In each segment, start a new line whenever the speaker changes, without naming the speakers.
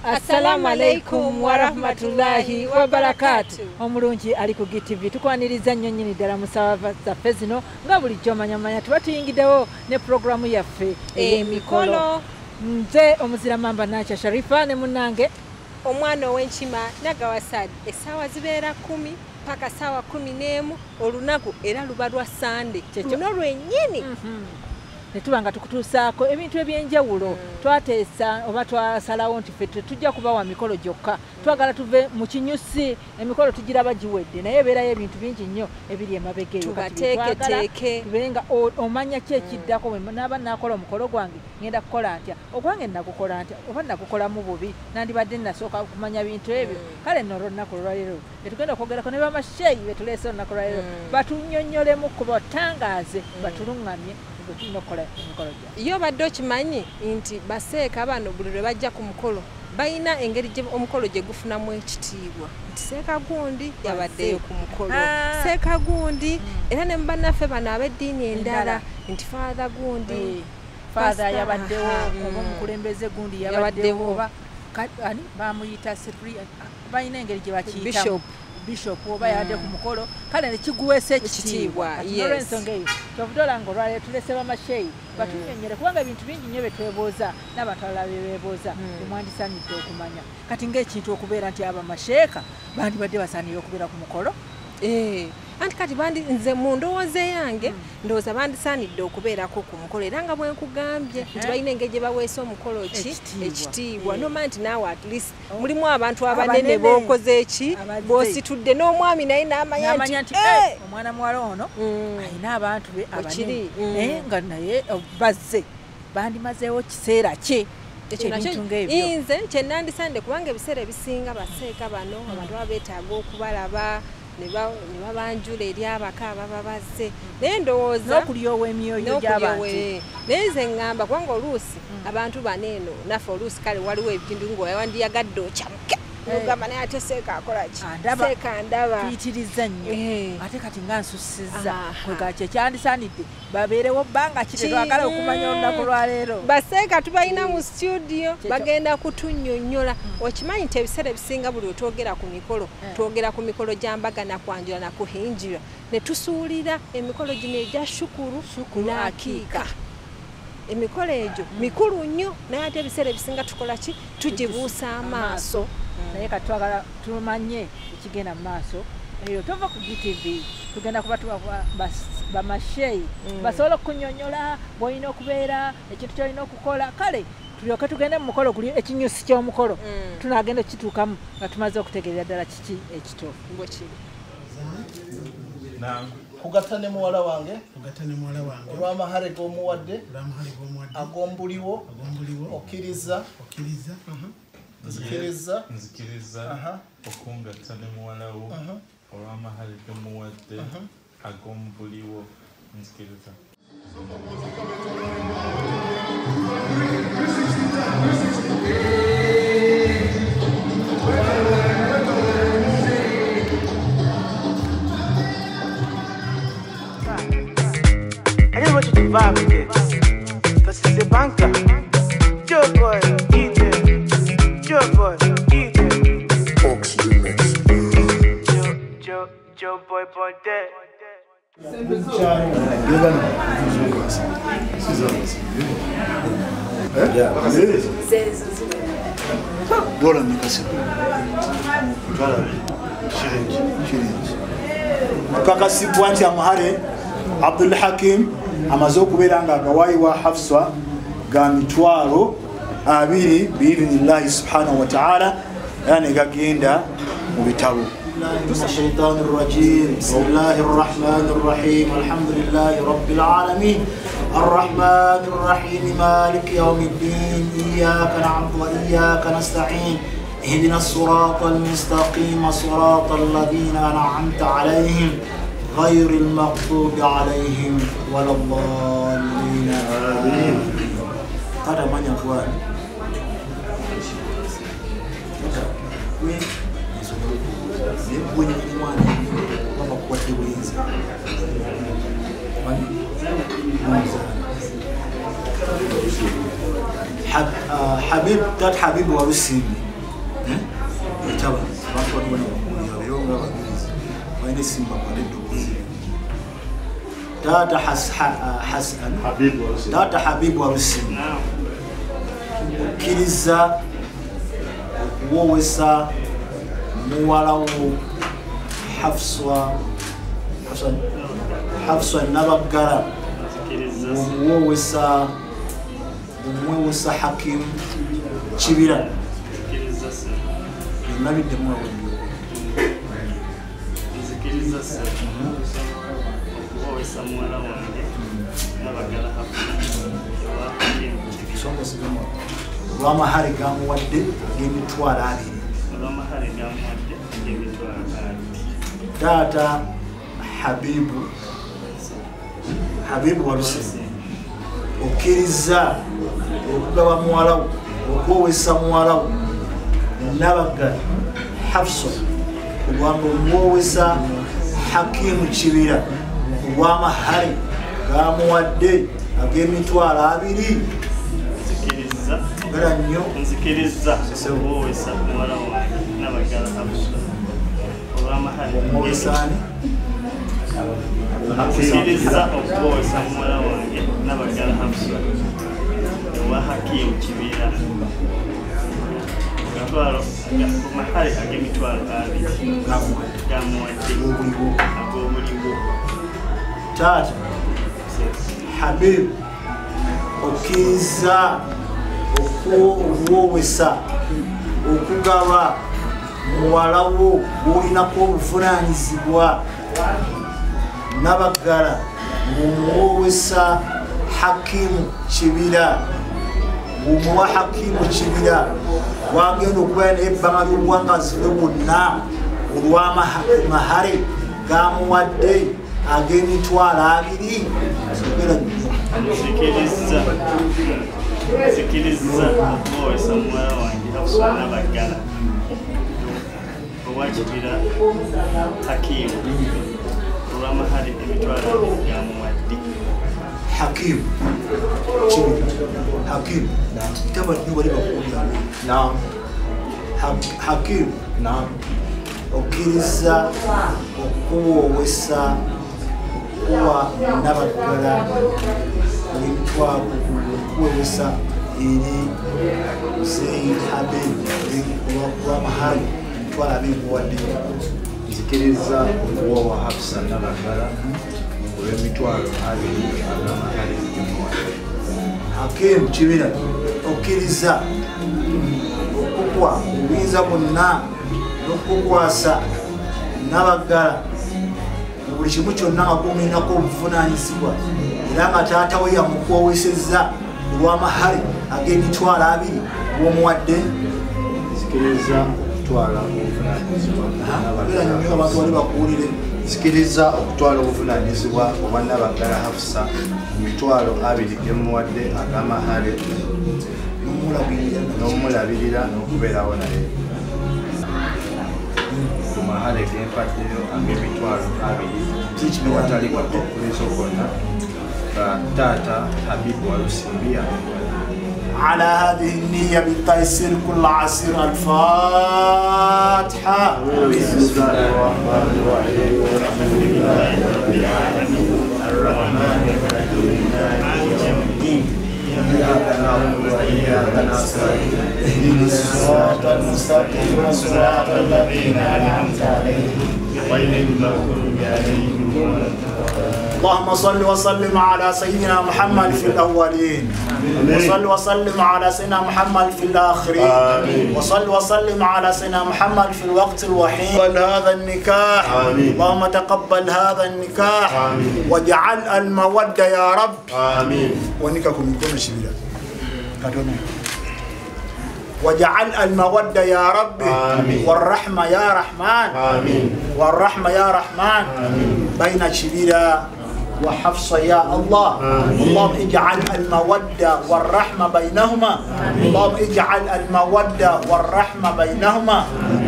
Assalamu alaikum warahmatullahi wabarakatuh. Omulungi ali ku GTV tukwaniriza nnyo nnyini ddala mu ssaawa zaffe zino nga bulijjo manyamanya tuba tuyingiddewo ne pulogulaamu yaffe ey'emikolo. Nze omuzira mamba Nakya Sharifa ne munnange
omwana ow'enkima Nagawa Saad. Essaawa zibeera 10 paka ssaawa 11 olunaku era luba lwa Sande luno lwennyini.
Ne tuba nga tukutuusaako ebintu ebyenjawulo. Twateesa oba twasalawo nti ffe tetujja kubawa mikolo gyokka, twagala tuve mu kinyusi. Emikolo tugiraba giwedde naye ebeerayo ebintu bingi nnyo ebiri emabega eyo.
Tubateeketeeke
tube nga omanya ki ekiddako. Bwe naaba naakola omukolo gwange ngenda kukola ntya, ogwange nagukola ntya oba nagukolamu bubi, nandibadde nasooka kumanya bintu ebyo. Kale nno olunaku olwaleero etugenda okwogerako ne bamasheeyi betuleese olunaku olwaleero batunnyonnyolemu ku batangaaze batuluŋŋamye tulina okukola emikolo gyaffe.
Yo badde okimanyi nti baseeka bano buli lwe bajja ku mukolo balina engeri omukolo gye gufunamu ekitiibwa, nti seeka gundi yabaddeyo ku mukolo, seeka gundi era ne bannaffe bano ab'eddiini endala nti faatha gundi,
faatha yabaddewo oba omukulembeze gundi yabaddewo oba ani bamuyita balina engeri gye bakiyitamu bishop oba yabadde ku mukolo, kale nekiguweesa ekitiibwa. N'olwensonga eyo kyovudde olanga olwaleero tulese bamasheeyi batunnyonnyole kubanga ebintu bingi nnyo bye twebuuza n'abantu abalala bye beebuuza bemwandisaanidde okumanya. Kati ng'ekintu okubeera nti abamasheeka bandibadde basaanira okubeera ku mukolo.
Anti kati bandi nze mu ndowooza yange ndowooza bandisaanidde okubeerako ku mukolo, era nga bwe nkugambye nti balina engeri gye baweesa omukolo ki ekitiibwa. Nomanya nti naawe at least mulimu abantu abanene b'okoze eki b'ositudde n'omwami naye n'amanya
nti omwana muwala ono alina abantu be abanene naye nga naye bazze bandimazeewo kiseera ki.
Nze kye nandisande kubanga ebiseera ebisinga baseeka bano abantu baba beetaaga okubalaba ne babanjula eri abaka ababa bazze, naye ndowooza
n'okulyowa emyoyo gy'abantu.
Naye nze ŋŋamba kubanga oluusi abantu bano eno naffe oluusi kale waliwo ebintu ng'owandiyagadde okyamuke nogamba naye ate seeka akola ki, seeka ndaba
tuyitiriza nnyo ate kati nga nsusizza kwega kye kyandisaanidde babeerewo bbanga ki tetwagala okumanya olunaku lwaleero.
Baseeka tubalina mu studio bagenda kutunnyonnyola. Okimanyi nti ebiseera ebisinga buli otwogera ku mikolo twogera ku mikolo gya mbaga nakwanjula nakuhinjira ne tusuulira emikolo gino egya shukuru n'akiika. Emikolo egyo mikulu nnyo naye ate ebiseera ebisinga tukola ki, tugibuusa amaaso.
Naye kati twagala tumanye ekigenda mu maaso. Eyo tova ku GTV tugenda kuba bamasheeyi basobola okukunnyonnyola bw'olina okubeera, ekintu ky'olina okukola. Kale tulyoke tugende mu mukolo guli ekinyusi ky'omukolo tunaagenda okukituukamu nga tumaze okutegeerera ddala kiki ekituufu.
Kugatta ne muwala wange olw'amahale g'omuwadde ag'ombuliwo okkiriza nzikiriza
nzikiriza okungatta ne muwala wo olw'amahale g'omuwadde ag'ombuliwo nzikiriza.
I just want you to vibe with it, 'cause it's a banker. Joe boy, DJ. Joe boy, DJ.
Oxygen mix.
Joe, Joe, Joe boy, boy, dead.
Dola mikasibu.
Tukakasibwa nti amuhare Abdul Hakim amaze okubeera nga agawayiwa Hafsa ga 20,000 biidhnillahi subhanahu wa ta'ala, era ne gagenda mu bitabo. الشيطان الرجيم. بسم الله الرحمن الرحيم. الحمد لله رب العالمين الرحمن الرحيم مالك يوم الدين إياك نعبد وإياك نستعين اهدنا الصراط المستقيم صراط الذين أنعمت عليهم غير المغضوب عليهم ولا الضالين آمين. هذا من يقوان Habib, that Habib Warusimbi. Balina essimu bakwate eddoboozi. Taata Taata Habibu Walusimbi, okkiriza okuwowesa muwala wo Hafswa Nabaggala, omuwowesa omwewesa Hakimu Kibira? Byonna biddemu awo.
Nzikiriza okuwowesa muwala wange Nabaggala Hafsa ewa Hakimu Kibira
olw'amahale gamuwadde ag'emitwalo 20.
Olw'amahale gamuwadde ag'emitwalo 20.
Taata Habibu Walusimbi, okkiriza okugaba muwala wo, okwowesa muwala wo Nabaggala Hafsa olwanga omuwowesa Hakimu Kibira olw'amahale gamuwadde ag'emitwalo 20? Ogera nnyo.
Nzikiriza okuwowesa muwala wange Nabaggala Hafsa olw'amahale.
Omuwowesaani?
Nzikiriza okuwowesa muwala wange Nabaggala Hafsa ewa Hakimu Kibira mahale ag'emitwalo 20 gamuwadde ag'obuliwo.
Taata Habibu, okkiriza okuwowesa okugaba muwala wo gw'olinako obuvunaanyizibwa Nabaggala ng'omuwowesa Hakimu Kibira, ng'omuwa Hakimu Kibira wagenda okubeera naye ebbanga ly'obuwangazi bwe bwonna olw'amahale gamuwadde ag'emitwalo 20? Ogera nnyo.
Nzikiriza okuwowesa muwala wange Hafsa Nabaggala owa Kibira Hakimu olw'amahale emitwalo 20 gamuwadde.
Hakimu Kibira, Hakimu kitaba nnyo bali bakuwulira. Hakimu, okkiriza okuwowesa okuwa Nabaggala emitwalo okuwowesa eri Muzeeyi Habibu olw'amahale emitwalo 20 guwadde?
Nzikiriza okuwowa Hafsa Nabaggala olw'emitwalo 20 ag'amahale gemuwadde.
Hakimu Kibira, okkiriza okukuwa obuyinza bwonna n'okukukwasa Nabaggala mu buli kimu kyonna nga gwomulinako obuvunaanyizibwa era nga taata we yamukwowesezza olw'amahale ag'emitwalo 20 gw'omuwadde?
Nzikiriza okutwala obuvunaanyizibwa.
Nnyo abantu bali bakuwulire.
Nzikiriza okutwala obuvunaanyizibwa obwa Nabaggala Hafsa mu mitwalo 20 gemuwadde ag'amahale n'omulabirira n'okubeerawo naye ku mahale gempaddeyo ag'emitwalo 20 awatali kukulizo kwonna nga taata Habibu Walusimbi yamuwadde.
على هذه النية بالتيسير كل عسير. الفاتحة.
بسم الله الرحمن الرحيم، الحمد لله رب العالمين، الرحمن الرحيم، مالك يوم الدين، إياك نعبد وإياك نستعين، اهدنا الصراط المستقيم، صراط الذين أنعمت عليهم غير المغضوب عليهم ولا الضالين.
اللهم صل وسلم على سيدنا محمد في الأولين، وصل وسلم على سيدنا محمد في الآخرين، وصل وسلم على سيدنا محمد في الوقت الوحيد. تقبل هذا النكاح، اللهم تقبل هذا النكاح، واجعل المودة يا رب. آمين. ونكاكم يكون شبيرا. واجعل المودة يا رب، والرحمة يا رحمن، آمين. والرحمة يا رحمن، آمين. بين شبيرا وحفصة يا الله. اللهم اجعل المودة والرحمة بينهما. اللهم اجعل المودة والرحمة بينهما.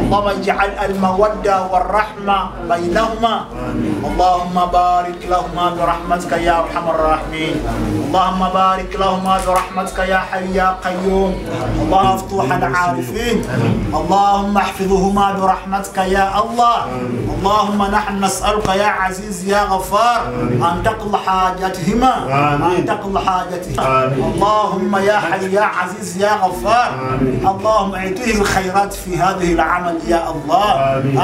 اللهم اجعل المودة والرحمة بينهما. اللهم بارك لهما برحمتك يا أرحم الراحمين. اللهم بارك لهما برحمتك يا حي يا قيوم. اللهم افتح العارفين. اللهم احفظهما برحمتك يا الله. اللهم نحن نسألك يا عزيز يا غفار أن تقضي حاجتهما، أن تقضي حاجتهما. اللهم يا حي يا عزيز يا غفار، اللهم اعطيه الخيرات في هذه العمل يا الله.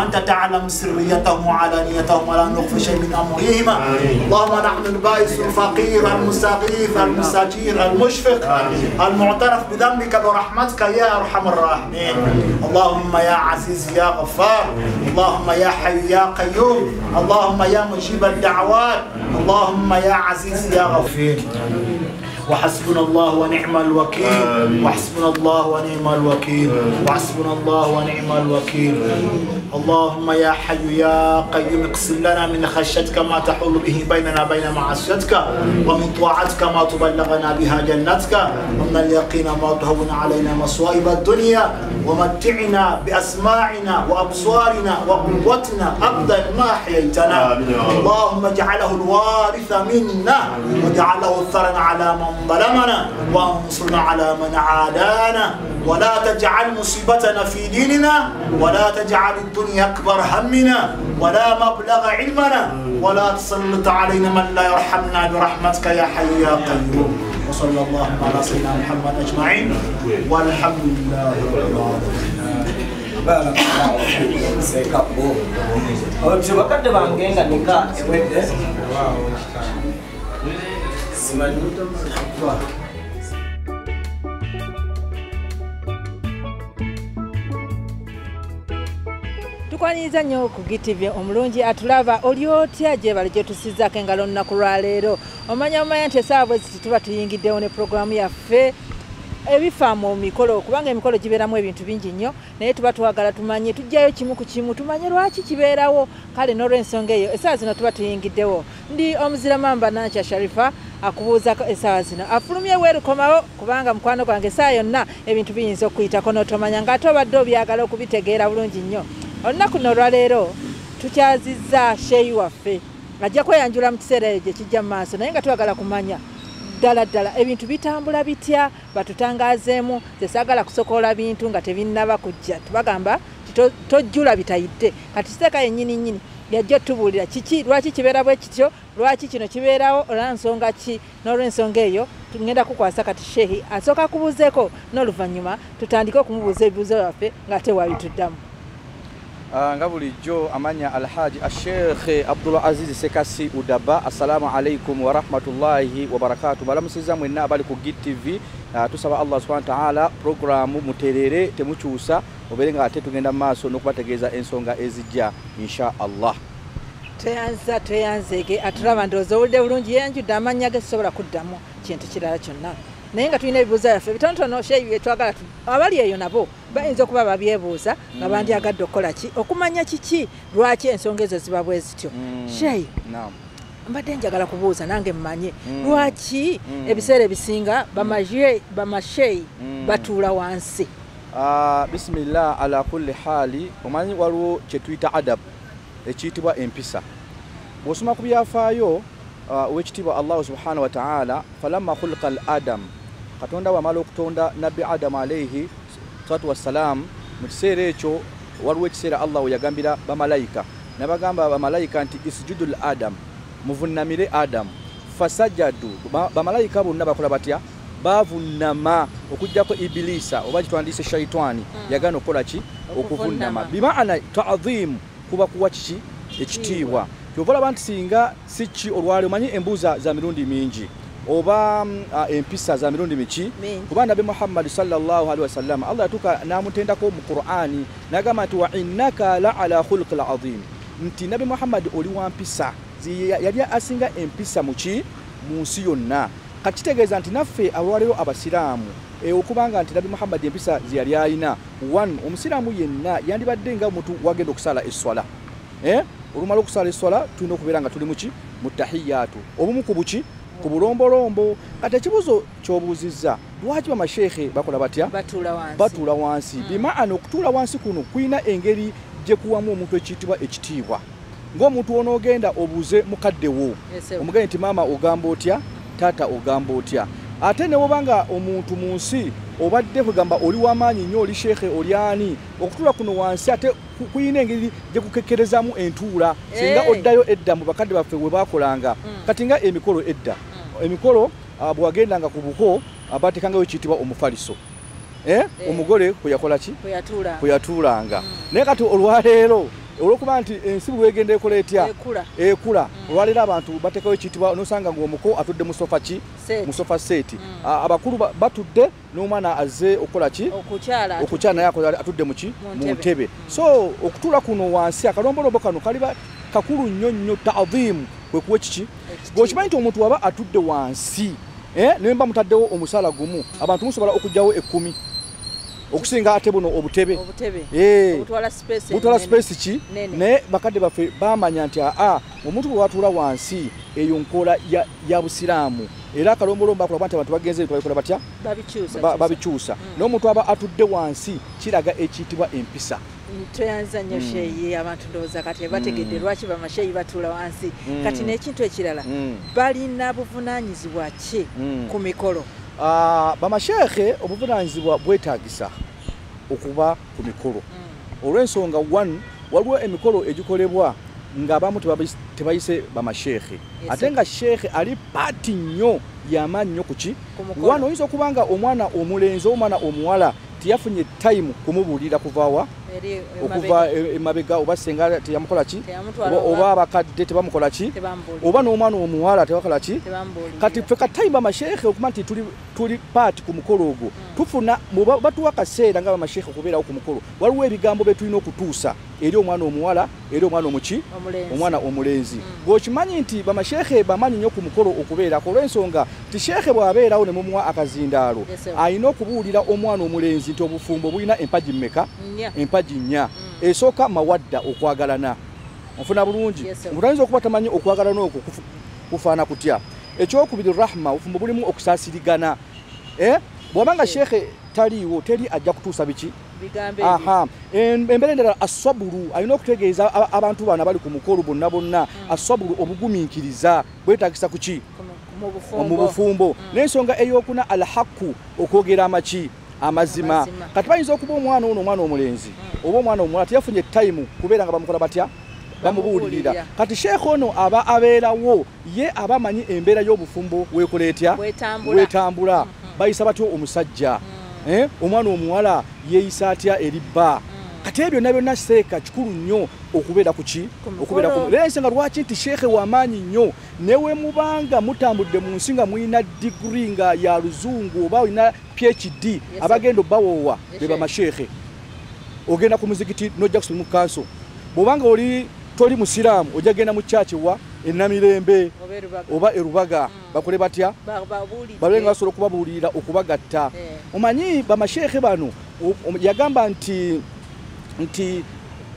أنت تعلم سريتهم وعلانيتهم ولا نخفي شيء من أمرهما. اللهم نحن البائس الفقير المستغيث المستجير المشفق المعترف بذنبك برحمتك يا أرحم الراحمين. اللهم يا عزيز يا غفار، اللهم يا حي يا قيوم، اللهم يا مجيب الدعوات، اللهم يا عزيز يا غفير. وحسبنا الله ونعم الوكيل. وحسبنا الله ونعم الوكيل. وحسبنا الله ونعم الوكيل. اللهم يا حي يا قيوم اقسم لنا من خشيتك ما تحول به بيننا بين معصيتك، ومن طاعتك ما تبلغنا بها جنتك، ومن اليقين ما تهون علينا مصائب الدنيا، ومتعنا بأسماعنا وأبصارنا وقوتنا أبدا ما أحييتنا. اللهم اجعله الوارث منا، واجعله ثرا على من ظلمنا، وانصرنا على من عادانا، ولا تجعل مصيبتنا في ديننا، ولا تجعل الدنيا أكبر همنا ولا مبلغ علمنا، ولا تسلط علينا من لا يرحمنا برحمتك يا حي يا قيوم. وصلى الله على سيدنا محمد أجمعين، والحمد لله رب العالمين.
Tukwaniriza nnyo ku GTV omulungi atulaba oli otya gye bali gye tusizaako engalo olunaku lwaleero. Omanya omanya nti essaawa bwe ziti tuba tuyingiddewo ne pulogulaamu yaffe ebifa mu mikolo, kubanga emikolo gibeeramu ebintu bingi nnyo, naye tuba twagala tumanye, tujjayo kimu ku kimu tumanye lwaki kibeerawo. Kale n'olw'ensonga eyo essaawa zino tuba tuyingiddewo. Ndi omuzira Mamba Nankya Sharifa akubuuzako essaawa zino afulumye weerukomawo, kubanga mukwano gwange essaawa yonna ebintu biyinza okuyitako n'otomanya ng'ate obadde obyagala okubitegeera bulungi nnyo. Olunaku luno olwaleero tukyazizza sheeyi waffe ajja kweyanjula mu kiseera ekyo kijja mu maaso, naye nga twagala kumanya ddala ddala ebintu bitambula bitya, batutangaazeemu. Tesaagala kusokola bintu nga tebinnaba kujja, tubagamba tojjula bitayidde. Kati seeka yennyini nnyini yajja otubuulira kiki, lwaki kibeera bwe kityo, lwaki kino kibeerawo, olwa nsonga ki. N'olw'ensonga eyo tugenda kukwasa kati sheehi asooka akubuuzeeko, n'oluvannyuma tutandike okumubuuza ebibuuzo byaffe ng'ate wabituddamu.
Nga bulijjo amanya Alhaji Asheikh Abdul Aziz Sekasi Udaba. Assalamu alaikum wa rahmatullahi wa barakatuh. Balamusiza mwenna abali ku GTV. Tusaba Allah subhanahu wa ta'ala programu muterere temukyusa obeere nga ate tugenda mu maaso n'okubategeeza ensonga ezijja insha Allah.
Tweyanza tweyanzege atulaba ndowooza owulidde bulungi, yeyanjudde amannya ge, sisobola kuddamu kintu kirala kyonna, naye nga tulina ebibuuzo byaffe bitonotono sheeyi byetwagala. Abali eyo nabo bayinza okuba babyebuuza nga bandyagadde okukola ki, okumanya kiki, lwaki ensonga ezo ziba bwe zityo. Sheeyi, mbadde njagala kubuuza nange mmanye lwaki ebiseera ebisinga bamasheeyi batuula wansi.
Bismillah ala kulli hali. Omanyi waliwo kye tuyita adab ekiyitibwa empisa. Bw'osoma ku byafaayo owekitiibwa Allah subhanahu wa ta'ala, falamma khuliqa al-adam, Katonda wamala okutonda Nabbi Adam alayhi salatu wassalam, mu kiseera ekyo waliwo ekiseera Allah we yagambira bamalayika, nabagamba bamalayika nti isjudul adam, muvunnamire Adam. Fasajadu, bamalayika bonna bakola batya? Bavunnama okuggyako Ibilisa oba gitwandiise shaitani, yagaana okukola ki? Okuvunnama. Bimaana ta'dhimu, kuba kuwa kiki? Ekitiibwa. Kyova olaba nti singa si ki olwali, omanyi embuuza za mirundi mingi oba empisa za mirundi miki, kuba Nabbi Muhammad sallallahu alaihi wasallam Allah yatuuka n'amutendako mu Qur'ani n'agamba nti wa innaka la ala khuluqil azim, nti Nabbi Muhammad oli wa mpisa, yali asinga empisa muki mu nsi yonna. Kati kitegeeza nti naffe olwaleero abasiraamu okubanga nti Nabbi Muhammad empisa ze yali alina, one, omusiraamu yenna yandibadde nga omuntu wagenda okusala esswala, olumala okusala esswala tulina okubeera nga tuli muki, Mu tahiyyatu obumu ku buki ku bulombolombo. Kati ekibuuzo ky'obuuzizza, lwaki bamasheekhe bakola batya? Batuula wansi. Bimaana okutuula wansi kuno kulina engeri gye kuwamu omuntu ekiyitibwa ekitiibwa. Ng'omuntu onoogenda obuuze mukadde wo, omugende nti maama ogamba otya, taata ogamba otya. Ate ne bw'obanga omuntu mu nsi obadde kugamba oli w'amaanyi nnyo, oli sheekhe, oli ani, okutuula kuno wansi ate kuyina engeri gye kukekkerezaamu entuula. Singa oddayo edda mu bakadde baffe we baakolanga, kati nga emikolo edda, emikolo bw'agendanga ku buko bateekangayo ekiyitibwa omufaliso, omugole kwe yakola ki? Kwe yatuulanga. Naye kati olwaleero olw'okuba nti ensi bwe wegenda ekola etya? Ekula. Olwaleero abantu bateekawo ekiyitibwa, n'osanga ng'omuko atudde mu sofa ki? Mu sofa seeti. Abakulu batudde n'omwana azze okukola ki? Okukyala, naye atudde mu ki? Mu ntebe. So okutuula kuno wansi akalombolombo kano kaliba kakulu nnyo nnyo, ta'dhimu kwe kuwa ekiki? Bw'okimanyi nti omuntu waba atudde wansi, naye mba mutaddewo omusaala gumu, abantu musobola okuggyawo 10 okusinga ate buno obutebe. Butwala space ki? Naye bakadde baffe bamanya nti omuntu bwe watuula wansi eyo nkola ya busiraamu. Era akalombolombo akola nti abantu bagenze babikola batya? Babikyusa. N'omuntu aba atudde wansi kiraga ekiyitibwa empisa.
Tweyanza nnyo sheeyi, abantu ndowooza kati bategedde lwaki bamasheeyi batuula wansi. Kati n'ekintu ekirala, balina buvunaanyizibwa ki ku mikolo?
Bamasheekhe obuvunaanyizibwa bwetaagisa okuba ku mikolo. Olw'ensonga one, waliwo emikolo egikolebwa ng'abamu tebayise bamasheekhe, ate nga sheekhe ali paati nnyo y'amaanyi nnyo ku ki? Wano oyinza okuba nga omwana omulenzi omwana omuwala teyafunye time kumubuulira kuva wa? Okuva emabega, oba senga teyamukola ki? Oba abakadde tebamukola ki? Oba n'omwana omuwala tebakola ki? Kati ffe ka time bamasheekhe okuba nti tuli paati ku mukolo ogwo, tufuna batuwa kaseera nga bamasheekhe okubeerawo ku mukolo. Waliwo ebigambo bye tulina okutuusa eri omwana omuwala, eri omwana omuki? Omwana omulenzi. Bw'okimanyi nti bamasheekhe bamanyi nnyo ku mukolo okubeerako, olw'ensonga nti sheekhe bw'abeerawo ne mumuwa akazindaalo, alina okubuulira omwana omulenzi nti obufumbo bulina empagi mmeka? Empagi 4. Esooka mawadda, okwagalana. Onfuna bulungi? Omuntu ayinza okuba tamanyi okwagalana okwo kufaana kutya. Ekyokubiri rahma, obufumbo bulimu okusaasirigana. Bw'obanga sheekhe taliiwo, teri ajja kutuusa biki? Embeera endala aswabulu, alina okutegeeza abantu bano abali ku mukolo bonna bonna, aswabulu obugumiikiriza bwetaagisa ku ki? Mu bufumbo. N'ensonga ey'okuna alhaqu, okwogera amaki? Amazima. Kati bayinza okuba omwana ono omwana omulenzi oba omwana omuwala teyafunye time kubeera nga bamukola batya? Bamubuulirira. Kati sheekhe ono aba abeerawo ye aba amanyi embeera y'obufumbo weekola etya? Weetambula. Bayisa batya omusajja? Omwana omuwala yeeyisa atya eri bba? Kati ebyo byonna byonna seeka kikulu nnyo okubeera ku ki? Okubeera ku. Era ensonga lwaki nti sheekhe w'amaanyi nnyo, newe mubanga mutambudde mu nsi nga mulina diguri nga ya luzungu oba olina PhD, abagenda obbawoowa be bamasheekhe. Ogenda ku muzikiti n'ojja kusoma mu kanso. Bw'obanga oli toli musiraamu ojja genda mu church wa Enamirembe oba Erubaga, bakole batya? Babe nga basobola okubabuulirira okubagatta. Omanyi bamasheekhe bano yagamba nti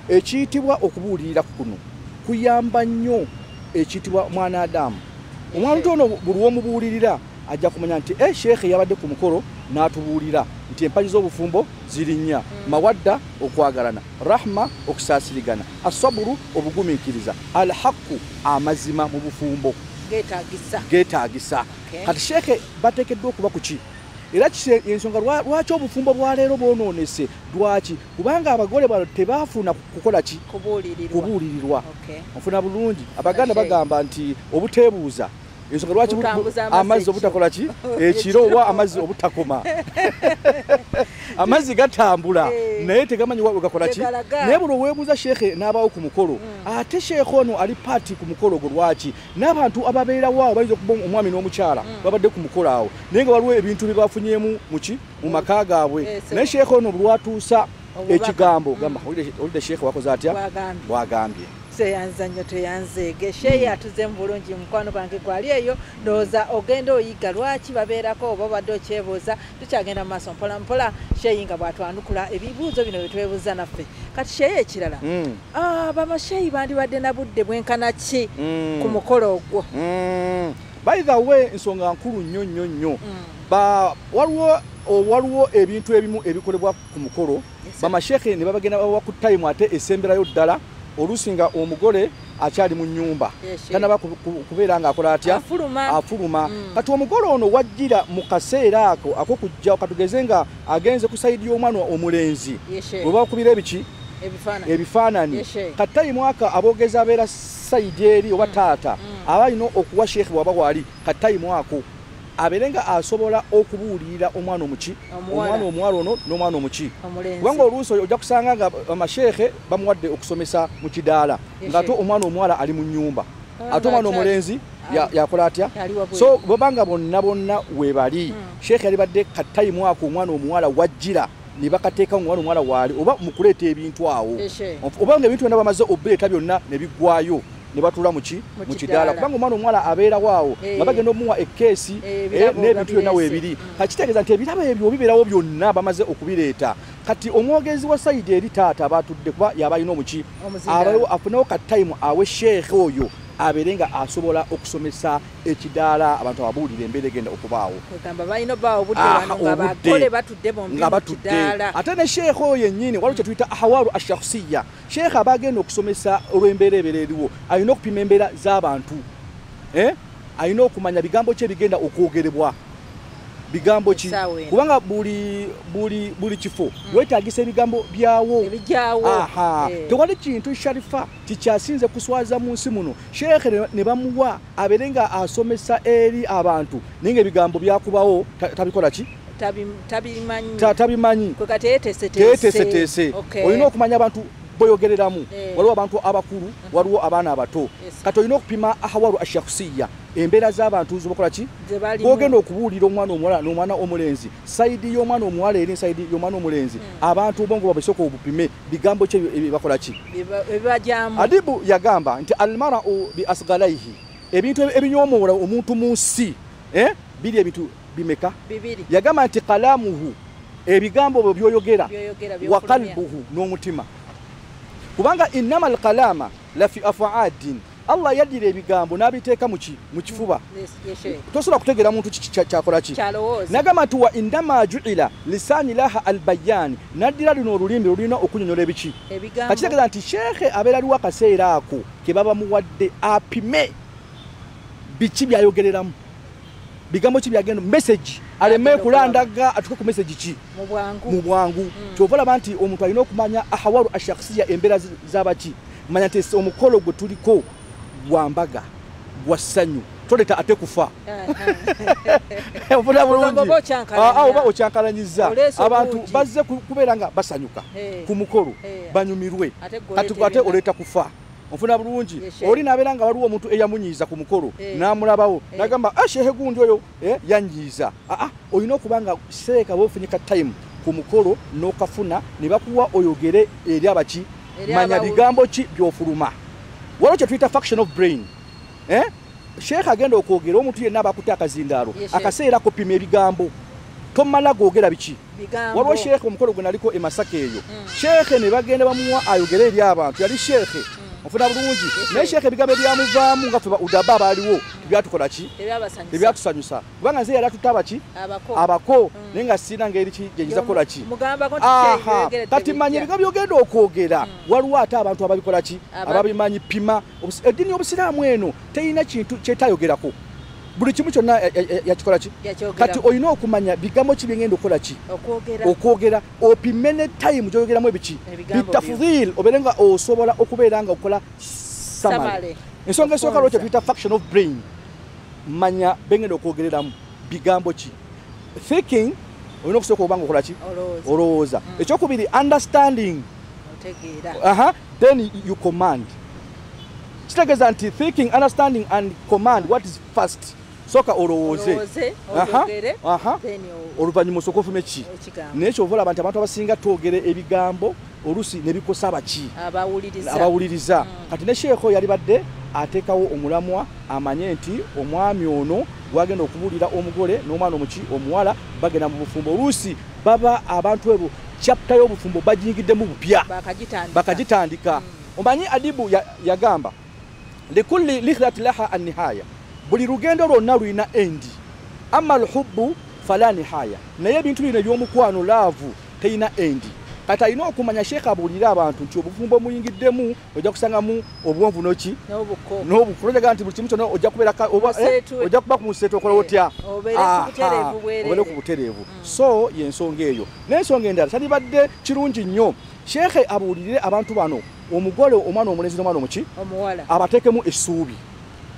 ekiyitibwa okubuulirira kuno kuyamba nnyo ekiyitibwa mwana Adamu. Omwana ono buli w'omubuulirira ajja kumanya nti sheekhe yabadde ku mukolo n'atubuulira nti empagi z'obufumbo ziri 4: mawadda, okwagalana, rahma, okusaasirigana, asaburu, obugumiikiriza, alhaqu, amazima mu bufumbo geetaagisa. Kati sheekhe bateekeddwa okuba ku ki? Era ensonga lwaki obufumbo bwaleero bwonoonese, lwaki? Kubanga abagole bano tebaafuna kukola ki? Kubuulirirwa. Onfuna bulungi? Abaganda bagamba nti obuteebuuza, ensonga lwaki amazzi obutakola ki? Ekiro oba amazzi obutakoma. Amazzi gatambula naye tegamanyi wa gakola ki? Naye buli weebuuza sheekhe n'abaawo ku mukolo, ate sheekhe ono ali paati ku mukolo ogwo lwaki? N'abantu ababeerawo awo bayinza okuba omwami n'omukyala babadde ku mukolo awo, naye nga waliwo ebintu bye bafunyeemu mu ki? Mu maka gaabwe. Naye sheekhe ono lwatuusa ekigambo, gamba olidde sheekhe wakoze atya? Bwagambye.
Tweyanza nnyo, tweyanzeege. Sheyi atuze mu bulungi, mukwano gwange gwali eyo, ndowooza ogenda oyiga lwaki babeerako oba obadde okyebuuza. Tukyagenda mu maaso mpola mpola, Sheyi nga bw'atwanukula ebibuuzo bino bye twebuuza naffe. Kati Sheyi ekirala, bamasheyi bandibadde na budde bwenkana ki ku mukolo ogwo?
By the way, ensonga nkulu nnyo nnyo nnyo. Waliwo ebintu ebimu ebikolebwa ku mukolo, bamashekhe ne babagenda bawa ku time ate esemberayo ddala, oluusi nga omugole akyali mu nnyumba tanaba kubeera ng'akola atya, afuluma. Kati omugole ono wajjira mu kaseera ako ak'okujja, katugeze nga agenze ku sayidi y'omwana omulenzi bwe bakubira ebiki ebifaananyi, kati tayimu aka aboogezi abeera sayidi eri oba taata aba alina okuwa sheekhe bw'aba waali katayimu ako abeere nga asobola okubuulirira omwana omuki, omwana omuwala ono n'omwana omuki, kubanga oluusi ojja kusanga nga amasheekhe bamuwadde okusomesa mu kidaala ng'ate omwana omuwala ali mu nnyumba, ate omwana omulenzi yakola atya. So bwebanga bonna bonna we bali, sheekhe yalibadde katayimu ako omwana omuwala wajjira ne bakateeka omwana omuwala waali oba mu kuleeta ebintu awo, oba nga ebintu byonna bamaze obireeta byonna ne biggwayo ne batuula mu kidaala, kubanga omwana omuwala abeerawo awo nga bagenda omuwa ekkeesi n'ebintu byonna weebiri. Kati kitegeeza nti ebirabo ebyo bibeerawo byonna bamaze okubireeta. Kati omwogezi wa sayidi eri taata aba atudde kuba yaba alina omuki, abeewo afunewo ka tayimu awe sheekhe oyo abeere nga asobola okusomesa ekidaala abantu ababuulira embeera egenda okubaawo. Nga batudde. Ate ne sheekhe oyo yennyini waliwo kye tuyita ahawaru ashakhsiya. Sheekhe aba agenda okusomesa olw'embeera ebeera eriwo, alina okupima embeera z'abantu, alina okumanya bigambo ki ebigenda okwogerebwa, bigambo ki, kubanga buli kifo weetagisa ebigambo byawo. Tewali kintu Sharifa kikyasinze kuswaza mu nsi muno, sheekhe ne bamuwa abeere nga asomesa eri abantu naye nga ebigambo byakubawo tabikola ki, tabimanyi, teyeteeseteese. Olina okumanya abantu boyogereramu, waliwo abantu abakulu, waliwo abaana abato. Kati olina okupima ahawaru ashakhsiya, embeera z'abantu zobakola ki, bw'ogenda okubuulira omwana omuwala n'omwana omulenzi, sayidi y'omwana omuwala eri sayidi y'omwana omulenzi, abantu obwongo bwabwe sooka obupime bigambo ki ebibakola ki. Adibu yagamba nti almarau bi asgalaihi, ebintu ebinyoomoola omuntu mu nsi biri ebintu bimeka? Yagamba nti kalamuhu, ebigambo bwe byoyogera, wa qalbuhu, n'omutima, kubanga innama alkalama lafi afaadin, Allah yaddira ebigambo n'abiteeka mu kifuba, tosobola kutegeera muntu kyakola ki. Nagamba nti wa indama juila lisaani laha albayani, n'addira lino olulimi lulina okunyonyola ebiki. Kakitegeeza nti sheekhe abeera aliwo akaseera ako ke baba muwadde apime biki byayogereramu, bigambo ki byagenda, message aleme kulandaga atuke ku message ki mu bwangu. Kyova olaba nti omuntu alina okumanya ahawaru ashakhsiya, embeera z'abaki, manya nti omukolo gwe tuliko gwa mbaga, gwa ssanyu, toleta ate kufa. Oba okyankalanyiza abantu bazze kubeera nga basanyuka ku mukolo banyumirwe, kati ate oleeta kufa. Onfuna bulungi, oli n'abeera nga waliwo omuntu eyamunyiiza ku mukolo n'amulabawo n'agamba shehe gundi oyo yanyiiza. Olina okuba nga seeka bw'ofunye ka time ku mukolo n'okafuna ne bakuwa oyogere eri abaki, manya bigambo ki by'ofuluma. Waliwo kye tuyita function of brain. Sheekhe agenda okwogera omuntu yenna aba akutte akazindaalo, akaseera kopima ebigambo, tomala googera biki. Waliwo sheekhe omukolo gwe naliko e Masaka eyo, sheekhe ne bagenda bamuwa ayogere eri abantu, yali sheekhe ofuna bulungi, naye sheekhe ebigambo ebyamuvaamu nga ffe udaba abaaliwo tebyatukola ki, tebyatusanyusa, kubanga nze yali atutte abaki abako, naye nga sirina ngeri ki gye nyiza kukola ki. Kati manya ebigambo by'ogenda okwogera, waliwo ate abantu ababikola ki, ababimanyi. Pima eddiini y'Obusiraamu eno terina kintu kyetayogerako, buli kimu kyonna yakikola ki. Kati olina okumanya bigambo ki byengenda okukola ki, okwogera, opime ne time gy'oyogeramu ebiki, bitafudhil, obeere nga osobola okubeera nga okola samale. Ensonga esooka lwekyo tuyita function of brain, manya bengenda okwogereramu bigambo ki. Thinking, olina okusooka oba nga okola ki, olowooza. Ekyokubiri understanding, then you command. Kitegeeza nti thinking, understanding and command, what is first? Soka olowooze oluvannyuma osooke ofume ki naye kyova olaba nti abantu abasinga twogere ebigambo oluusi ne bikosa abaki abawuliriza. Kati ne sheekho yalibadde ateekawo omulamwa amanye nti omwami ono gwagenda okubuulira omugole n'omwana omuki omuwala bagenda mu bufumbo. Oluusi baba abantu ebo chapter y'obufumbo bagiyingiddemu bupya bakagitandika. Omanyi Adibu yagamba likulli lihlati laha annihaya, buli lugendo lwonna lulina endi, amma alhubbu fala nihaya, naye ebintu bino eby'omukwano laavu teyina endi. Kati alina okumanya sheekha abuulire abantu nti obufumbo muyingiddemu ojja kusangamu obuwonvu noki n'obuko nti buli kimu kyonna ojja kubeera ojja kuba ku museeto okola otya obeere ku butereevu. So y'ensonga eyo. N'ensonga endala kyandibadde kirungi nnyo sheekhe abuulire abantu bano omugole omwana omulenzi n'omwana omuki abateekemu essuubi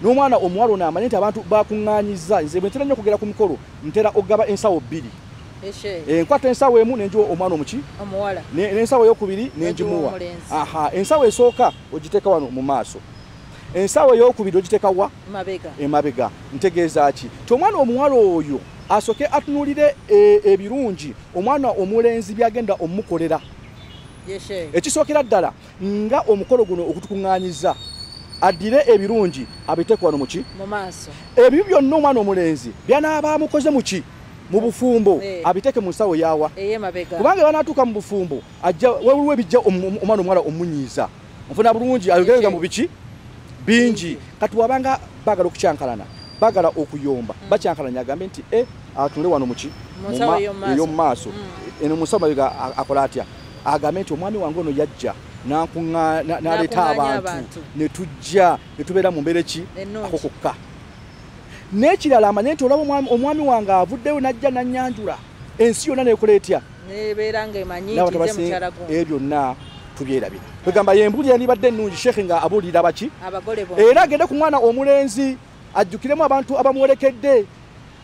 n'omwana omuwala ono amanye nti abantu bakuŋŋaanyizza. Nze bwe ntera nnyo okugera ku mukolo ntera okugaba ensawo bbiri, enkwata ensawo emu nenjiwa omwana omuki n'ensawo eyokubiri nenjimuwa. Ensawo esooka ogiteeka wano mu maaso, ensawo eyokubiri ogiteeka wa emabega. Ntegeeza ki? Ti omwana omuwala oyo asooke atunuulire ebirungi omwana omulenzi byagenda omukolera. Ekisookera ddala nga omukolo guno okutukuŋŋaanyiza addire ebirungi abiteeke wano muki ebibi byonna omwana omulenzi byanaaba amukoze muki mu bufumbo abiteeke mu nsawo yawa, kubanga banaatuuka mu bufumbo ajja waliwo ebijja omwana omuwala omunyiiza. Nfuna bulungi ayogerega mu biki bingi. Kati wabanga baagala okukyankalana baagala okuyomba bakyankalanya agambe nti atunule wano muki ey'omu maaso eno mu nsawo mabega akola atya, agambe nti omwami wange ono yajja n'aleeta abantu ne tujja ne tubeera mu mbeera ki ako kokka. N'ekirala amanye nti olaba omwami wange avuddeyo n'ajja n'annyanjula ensi yonna neekola etya ebyo byonna tubyerabira. Kwegamba y'embuulira yandibadde ennungi sheekhe nga abuulira baki era agende ku mwana omulenzi ajjukiremu abantu abamuwerekedde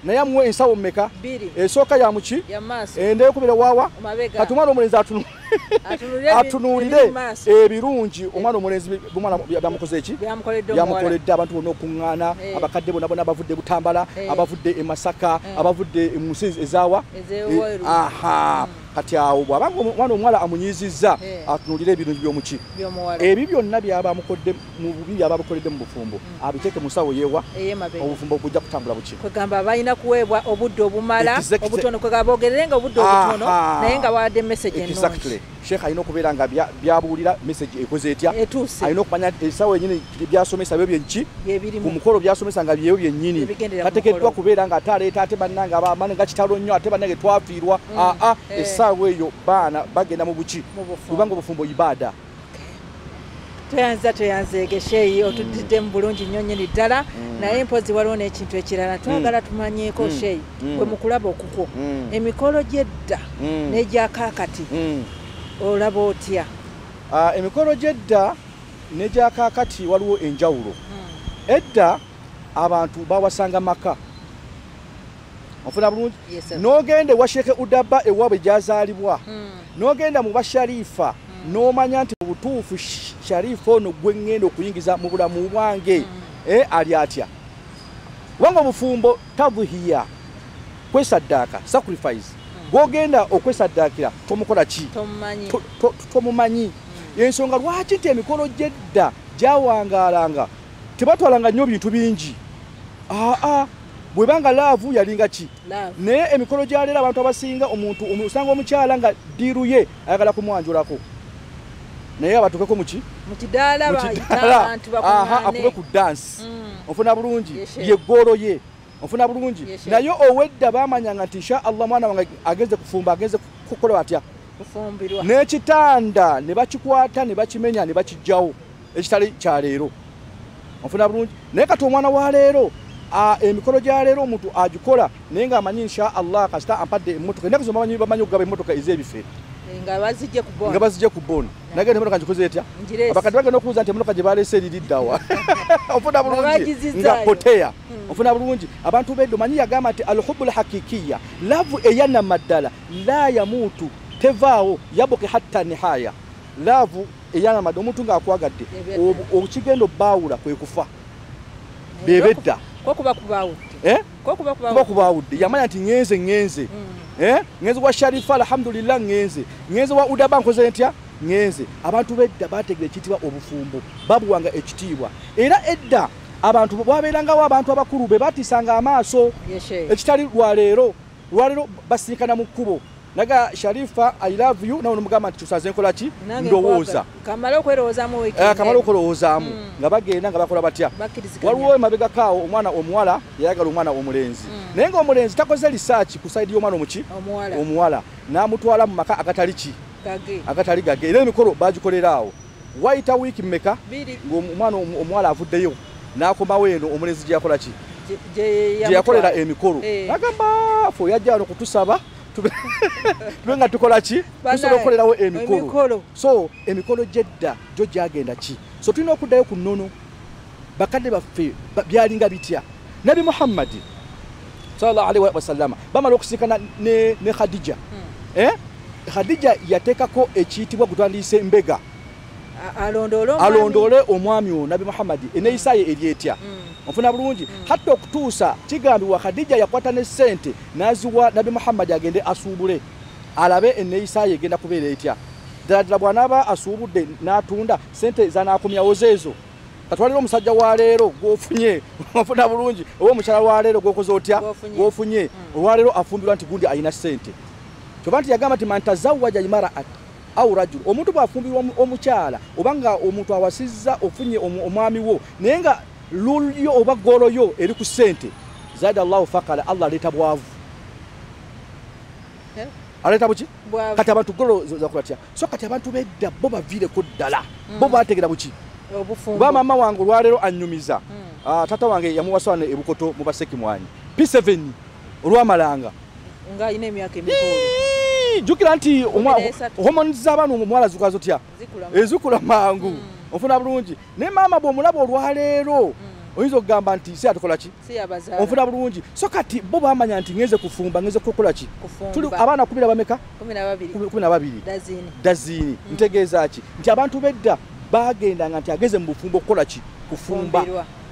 naye amuwe ensawo mmeka, esooka ya muki endeyokubira waawa. Kati omwana omulenzi atunuulire ebirungi omwana omulenzi byamukoze eki byamukoledde abantu bonna okuŋŋaana abakadde bonna bonna abavudde Butambala abavudde e Masaka abavudde mu nsi ezaawa. Kati awo bw'abanga omwana omuwala amunyiizizza atunuulire ebirungi by'omuki ebyo byonna byaba amukodde mu bubi byaba amukoledde mu bufumbo abiteeke mu nsawo yeewa obufumbo bujja kutambula buki.
Kwegamba balina kuweebwa obudde obumala obutono, kwegamba boogererenga obudde obutono naye nga bawadde message ennungi.
Sheekh alina okubeera nga byabuulira message ekoze etya, alina okumanya ensawo yennyini byasomesa byo byenki ku mukolo byasomesa nga byebyo byennyini, tateekeddwa kubeera nga ate aleeta ate bannange abaana nga kitalo nnyo ate bannange twafiirwa. Essaawa eyo baana bagenda mu buki kubanga obufumbo ibaada.
Tweyanza tweyanzeege sheeyi otudiddemu bulungi nnyo nnyini ddala. Naye mpozi waliwo n'ekintu ekirala twagala tumanyeeko sheeyi gwe mukulaba okukwo emikolo gy'edda n'egyakaakati olaba otya?
Emikolo gy'edda n'egyakaakati waliwo enjawulo. Edda abantu bawasanga maka, onfuna bulungi, n'ogenda ewa Sheekhe Udaba ewaabwe gy'azaalibwa, n'ogenda mu basharifa n'omanya nti mu butuufu sharifa ono gwe ŋŋenda okuyingiza mu bulamu bwange ali atya. Kubanga obufumbo tadhiya kwesaddaaka, sacrifice, gw'ogenda okwesaddaakira tomukola ki tomumanyi. Ensonga lwaki nti emikolo gy'edda gyawangaalanga tebatwalanga nnyo bintu bingi. Bwebanga laavu yalinga ki, naye emikolo gyaleero abantu abasinga omuntu osanga omukyala nga ddiiru ye ayagala kumwanjulako naye abatuukeko muki akube ku dansi. Onfuna bulungi ye ggoolo ye, onfuna bulungi. Naye owedda baamanyanga nti insha Allah mwana wange agenze kufumba agenze kukola atya n'ekitanda ne bakikwata ne bakimenya ne bakijjawo ekitali kya leero. Onfuna bulungi. Naye kati omwana wa leero emikolo gya leero omuntu agikola naye ng'amanyi insha Allah kasita ampadde emmotoka. Ennaku zino bamanyi okugaba emmotoka ez'ebifere nga bazijje ku booni, nagenda emmotoka ngikoze etya, abakadde bagenda okubuuza nti emmotoka gye baleese eririddawa. Onfuna bulungi nga poteya. Onfuna bulungi. Abantu bedda omanyi yagamba nti alhubu lhakikiya, laavu eyannamaddala la yamuutu tevaawo yabuki hatta nihaya. Laavu eyannamaddala omuntu ng'akwagadde okigenda obbaawula kwe kufa bebedda Kuba kubaawudde. Yamanya nti ngenze ngenze. Ngenze wa Sharifa alhamdulillah ngenze. Ngenze wa Udaba nkoze ntya ngenze. Abantu bedda bategera ekitiibwa obufumbo. Babuwanga ekitiibwa. Era edda abantu babeerangawo abantu abakulu be batisanga amaaso. Ekitali lwaleero. Lwaleero basinkana mu kkubo. Naga Sharifa I love you nawe nomugamba nti tusaze nkola ki ndowooza.
Kamala okwerowoozaamu wiiki.
Kamala okwerowoozaamu nga bagenda nga bakola batya. Waliwo emabega kaawo omwana omuwala yayagala omwana omulenzi. Naye nga omulenzi takoze research ku side y'omwana omuki? Omuwala. N'amutwala mu maka agatali ki?
Gage.
Agatali gage. Era emikolo bagikolera awo. Wayita wiiki mmeka ng'omwana omuwala avuddeyo n'akomawo eno omulenzi gye yakola ki? Gye yakolera emikolo. N'agamba ffe yajja wano kutusaba tube nga tukola ki? Tusobola okukolerawo emikolo. So emikolo gy'edda gyo gyagenda ki? So tulina okuddayo ku nnono bakadde baffe byalinga bitya. Nabi Muhammad sallallahu alaihi wasallama bamala okusinkana ne Khadija. Khadija yateekako ekiyitibwa gutwandiise mbega. Alondoole omwami ono Nabi Muhammad enneeyisa ye eri etya. Onfuna bulungi hatta okutuusa kigambibwa Khadija yakwata ne ssente n'aziwa Nabi Muhammad agende asuubule alabe enneeyisa ye egenda kubeera etya. Ddala ddala bw'anaaba asuubudde n'atunda ssente z'anaakomyawo zeezo. Katwalira omusajja wa leero gw'ofunye onfuna bulungi oba omukyala wa leero gw'okoze otya gw'ofunye olwaleero afumbirwa nti gundi alina ssente. Kyova nti yagamba nti man tazawwaja imra'atan aw rajul, omuntu bw'afumbirwa omukyala oba nga omuntu awasizza ofunye omwami wo naye nga lulyo oba golo yo eri ku ssente zada Allahu faqala, Allah aleeta bwavu. Aleeta buki? Kati abantu golo zakola tya? So kati abantu bedda bo baviireko ddala bo bategeera buki? Kuba mama wange olwaleero annyumiza tata wange yamuwasa wano e Bukoto mu Basekimwanyi P7 olwamalanga
nga alina emyaka emikulu.
Jjukira nti hormones z'abaana omuwala zikula zotya? Ezikula mangu. Onfuna bulungi. Naye maama bw'omulaba olwaleero oyinza okugamba nti si atukola ki? Onfuna bulungi. So kati bo bamanya nti ngenze kufumba, ngenze kukola ki? Tuli abaana 10 bameka? 12. Dazini. Ntegeeza ki? Nti abantu bedda bagendanga nti ageze mu bufumbo okukola ki? Kufumba.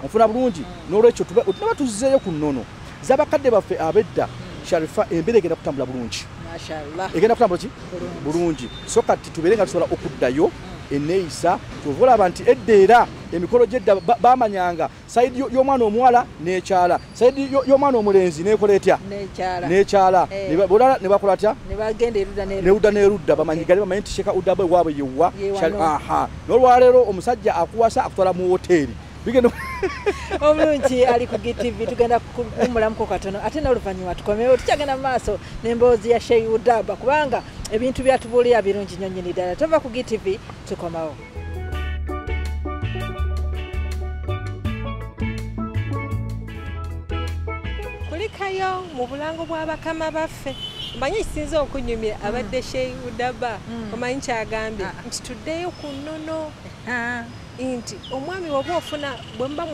Onfuna bulungi. N'olwekyo tunaba tuzzeeyo ku nnono z'abakadde baffe abedda. Sharifa embeera egenda kutambula bulungi.
Mashallah.
Egenda kutambula ki? Bulungi. So kati tubeere nga tusobola okuddayo enneeyisa kyova olaba nti edda era emikolo gy'edda bamanyanga sayidi y'omwana omuwala n'ekyala, sayidi y'omwana omulenzi n'ekola etya? N'ekyala. Ne bakola atya? Nerudda n'erudda bamanyigale bamanye nti Sheikh Udaba waabwe yewa. N'olwaleero omusajja akuwasa akutwala mu woteeri.
Omulungi ali ku GTV tugenda kuwummulamuko katono ate n'oluvannyuma tukomewo tukyagenda mu maaso n'emboozi ya Sheikh Udaba kubanga ebintu byatubuulira birungi nnyo nnyini ddala. Tova ku GTV tukomawo.
Kulikayo mu bulango bw'abakama baffe. Omanyi ekisinza okunyumya abadde Sheikh Udaba omanyi kyagambye nti tuddeyo ku nnono. Nti omwami woba ofuna bwe muba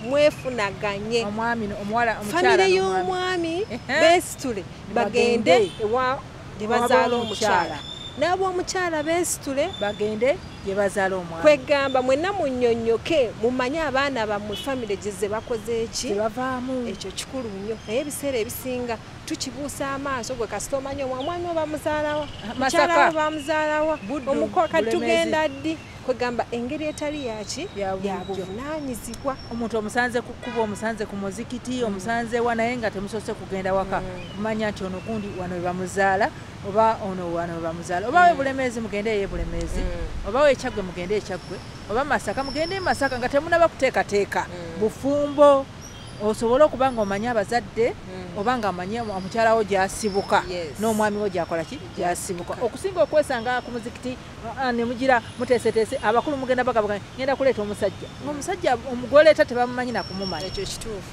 mwefunaganye
omwami omuwala omukyala
famire y'omwami beesitule bagende ewa gye bazaala omukyala n'ab'omukyala beesitule
bagende gye bazaala omwami.
Kwegamba mwenna munnyonnyoke mumanye abaana bammwe famire gye ze bakoze eki
bavaamu.
Ekyo kikulu nnyo naye ebiseera ebisinga tukibuusa amaaso gwe kasita omanye omwami bamuzaalawa mukyala bamuzaalawa omukoka tugenda ddi. Kwegamba engeri etali yaki ya buvunaanyizibwa.
Omuntu omusanze ku kkubo, omusanze ku muzikiti, omusanze wa naye nga temusoose kugenda waka kumanya nti ono gundi wano we bamuzaala oba ono wano we bamuzaala oba we Bulemeezi mugende eye Bulemeezi oba we Kyaggwe mugende e Kyaggwe oba Masaka mugende e Masaka nga temunaba kuteekateeka bufumbo osobola okuba nga omanye abazadde oba nga omanye omukyala wo gy'asibuka n'omwami wo gy'akola ki gy'asibuka okusinga okwesanga ku muzikiti ne mugira muteeseteese abakulu mugenda bagabaganya ngenda kuleeta omusajja ng'omusajja omugoleeta tebamumanyi na kumumanya.
Ekyo kituufu.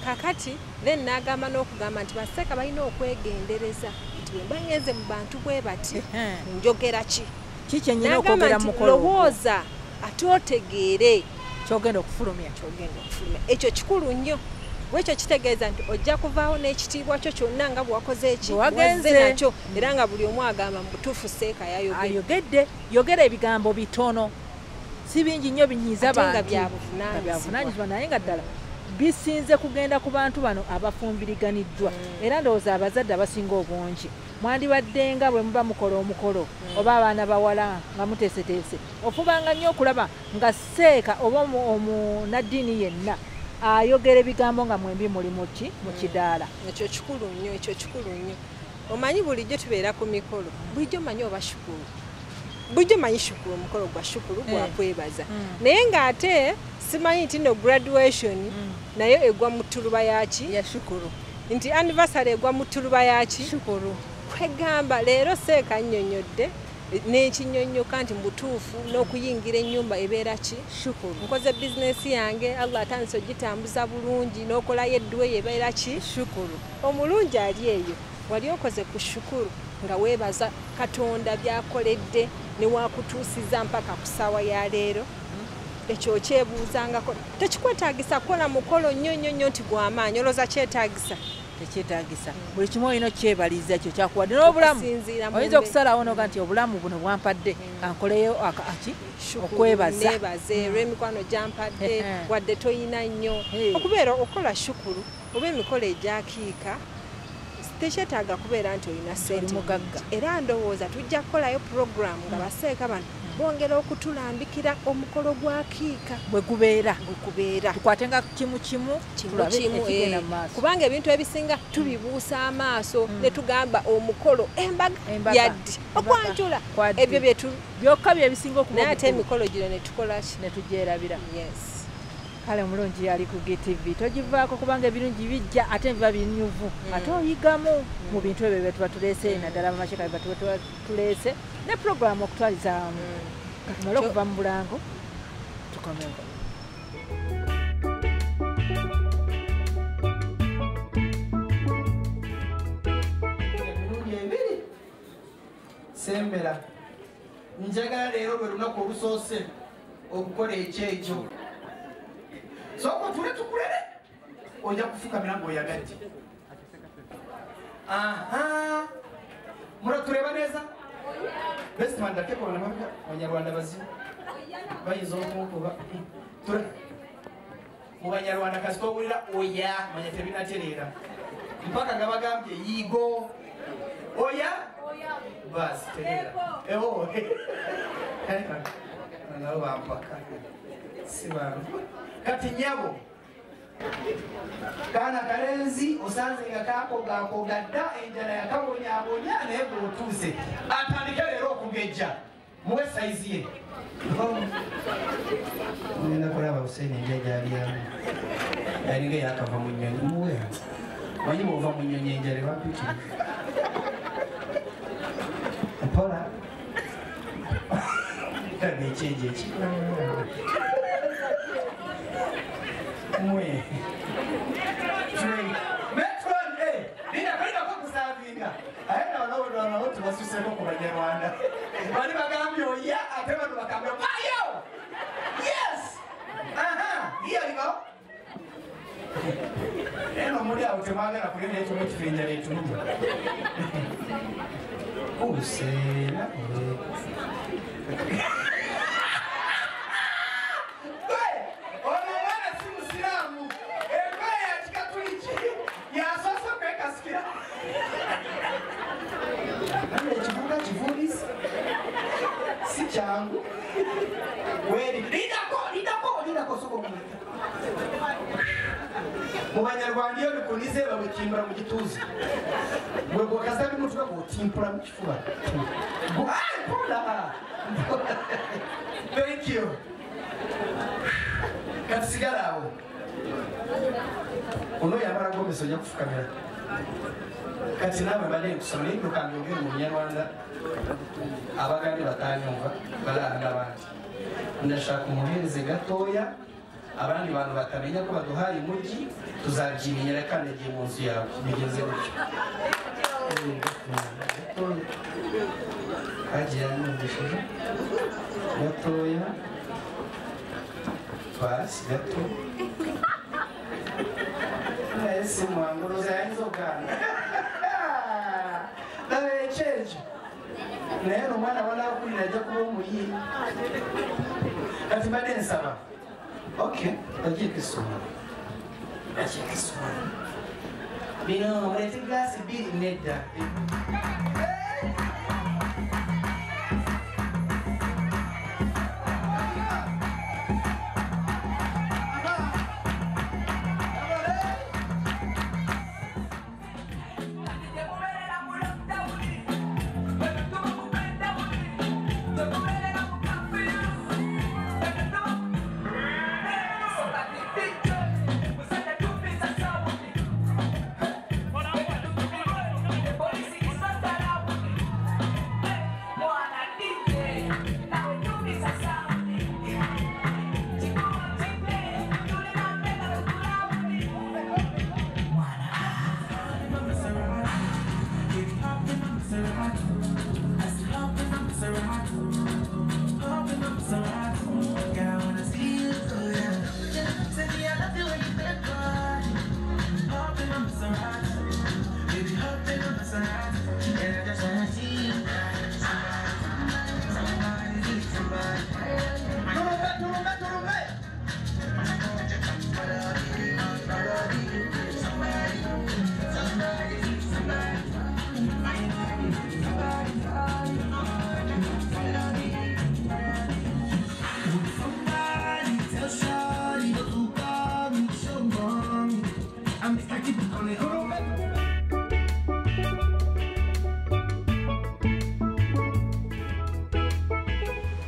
Kakati then n'agamba n'okugamba nti baseka balina okwegendereza nti bwe mba ngenze mu bantu bwe bati njogera ki?
Ki kye nnina okwogera mu mukolo?
Lowooza ate otegeere
ky'ogenda okufulumya.
Ekyo kikulu nnyo. Bwekyo kitegeeza nti ojja kuvaawo n'ekitiibwa kyo kyonna nga bw'wakoze eki wazze nakyo era nga buli omu agamba mu butuufu seeka
yayogedde. Yogera ebigambo bitono si bingi nnyo binyiiza bantu
nga byabuvunaanyizibwa
naye nga ddala Bisinze kugenda ku bantu bano abafumbiriganiddwa. Era ndowooza abazadde abasinga obungi mwandibadde nga bwe muba mukola omukolo oba abaana bawala nga muteeseteese, ofubanga nnyo okulaba nga seeka oba omunaddiini yenna ayogera ebigambo nga mwembi muli muki mu kidaala.
Ekyo kikulu nnyo, ekyo kikulu nnyo. Omanyi bulijjo tubeera ku mikolo, bulijjo manyi oba shukuru, bulijjo manyi shukuru, omukolo gwa shukuru gwa kwebaza. Naye ng'ate simanyi nti no graduation nayo egwa mu ttuluba yaki?
Ya shukuru.
Nti anniversary egwa mu ttuluba yaki?
Shukuru.
Kwegamba leero seeka nnyonnyodde n'ekinnyonnyoka nti mubutuufu n'okuyingira ennyumba ebeera ki?
Shukuru.
Nkoze bizinesi yange, Allah atandise ogitambuza bulungi, n'okolayo edduwa eyo ebeera ki?
Shukuru.
Omulungi ali eyo wali okoze ku shukuru nga weebaza Katonda by'akoledde ne wakutuusiza mpaka ku ssaawa ya leero. Ekyo okyebuuzangako. Tekikwetaagisa kukola mukolo nnyo nnyo nnyo nti gw'amaanyi, olowooza kyetaagisa?
Tekyetaagisa. Buli kimu olina okyebaliza ekyo kyakuwadde n'obulamu. Oyinza okusalawo n'oga nti obulamu buno bwampadde kankoleyo aki okwebaza.
Neebaze olw'emikwano gyampadde wadde toyina nnyo. Okubeera okola shukuru oba emikolo egyakiika tekyetaaga kubeera nti olina ssente. Era ndowooza tujja kukolayo puroguramu nga baseeka bano bongera okutulambikira omukolo gwa kiika
bwe gubeera. Tukwatenga kimu kimu tulabe ekigenda mu maaso,
kubanga ebintu ebisinga tubibuusa amaaso ne tugamba omukolo embaga yaddi okwanjula ebyo byetu
byokka bye bisinga okuba,
naye ate emikolo gino ne tukola ki?
Ne tugyerabira.
Yes.
Kale omulungi ali ku GTV togivaako kubanga ebirungi bijja ate biba binyuvu, ate oyigamu mu bintu ebyo bye tuba tuleese, naddala bamasheka bye tuba tuleese ne puroguramu okutwaliza awamu. Katumale okuva mu bulango tukomewo.
Emirundi ebiri sembera njagala leero lwe lunaku olusoose okukola ekyekyo. Soko tule tukulere ojja kufukamira ng'oyagadde. Aha, muratureba neza? Best man ndakeko abanyarwanda bazibu bayinza okunkuba. Mu banyarwanda kasita owulira oya manya tebinatereera mpaka nga bagambye yigo oya basi tereera eho nabo bampaka si bantu. Kati nyabo kaana kalenzi osanze nga kakogakoga dda enjala yakabonyabonya naye bw'otuuse atandike leero okugejja muwe sayizi ye. Ngenda kulaba Hussein enja gy'alyamu yalinga yakava mu nnyonyi. Muwe manyi bw'ova mu nnyonyi enjala ebampikirivu mpola ekyejo eki mwe metron linda ko kusavinga aye nabo tubasuseko ku banyarwanda bali bagambye oya ate bano bagambye bayo. Yes, aha, iyo ligo eno muri awo temwagala kugenda ekyo mu kifo enjala etuluma usena si kyangu. Lindako soko mu banyarwanda iyo bikunize babutimbura mu gituza gwe gwakaza bimutwe gutimpura mu kifuba. Thank you. Katusigala awo ono yamala gomesa ojja kufukamira. Kati naawe mbadde nkusaba naye nno kanjogere mu Lunyarwanda abagande batanyumva baraha n'abandi. Ndashaka umuhereze gatoya abandi bantu batamenya ko baduhaye umujyi tuzabyimenyera kandi agiye mu nzu yawe bigenze gutyo. Hagiye yanyumvishije gatoya basi gato ese mwanguruza yanzogana nabecheje naye omwana wanakulira ajja kuba omuyi. Kati mbadde nsaba okay bagiye kwisoma Bino mulete glaasi bbiri nedda.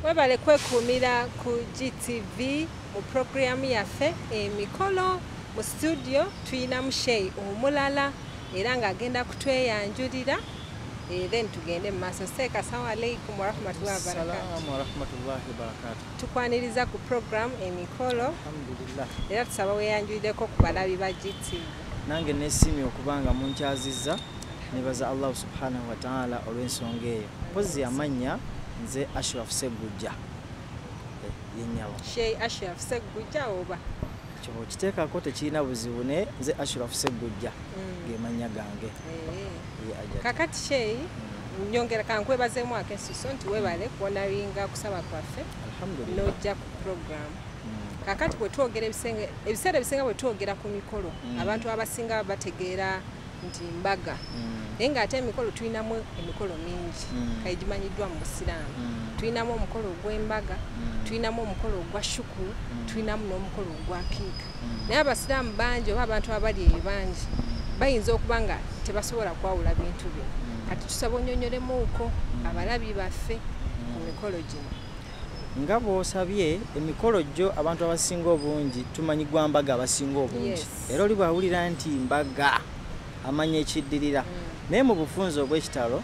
Webale kwekuumira ku GTV mu programu yaffe emikolo. Mu studio tuyinamu Sheikh omulala era ng'agenda kutweyanjulira, then tugende mu maaso. Sheikh, assalamu alaikum warahmatullahi wabarakatuh.
Assalamu warahmatullahi wabarakatuh.
Tukwaniriza ku program emikolo.
Alhamdulillah.
Era tusaba weyanjulireko ku balabi ba GTV.
Nange nesiimye okubanga munkyazizza, nebaza Allah subhanahu wa ta'ala olw'ensonga eyo. Mpozi amannya nze Ashraf Segujja. Yenyawo.
Sheikh Ashraf Segujja oba?
Ekyo bw'okiteekako tekirina buzibu, naye nze Ashraf Segujja ge mannya gange.
Kakati Sheikh, nyongera kankwebazeemu akensuso nti weebale kuwonaringa kusaba kwaffe.
Alhamdulillah.
N'ojja ku program. Kakati bwe twogera ebiseera ebisinga bwe twogera ku mikolo, abantu abasinga bategeera nti mbaga. Naye ng'ate emikolo tulinamu emikolo mingi kale gimanyiddwa mu Busiraamu. Tulinamu omukolo ogw'embaga, tulinamu omukolo ogwa shukuru, tulinamu n'omukolo ogwa kiika. Naye Abasiraamu bangi oba abantu abali eyo bangi bayinza okuba nga tebasobola kwawula bintu bino. Kati tusaba onyonyolemuuko abalabi baffe ku mikolo gino.
Nga bw'osabye emikolo gyo abantu abasinga obungi tumanyi gwa mbaga abasinga obungi. Era oli bw'awulira nti mbaga amanya ekiddirira. Naye mu bufunze obw'ekitalo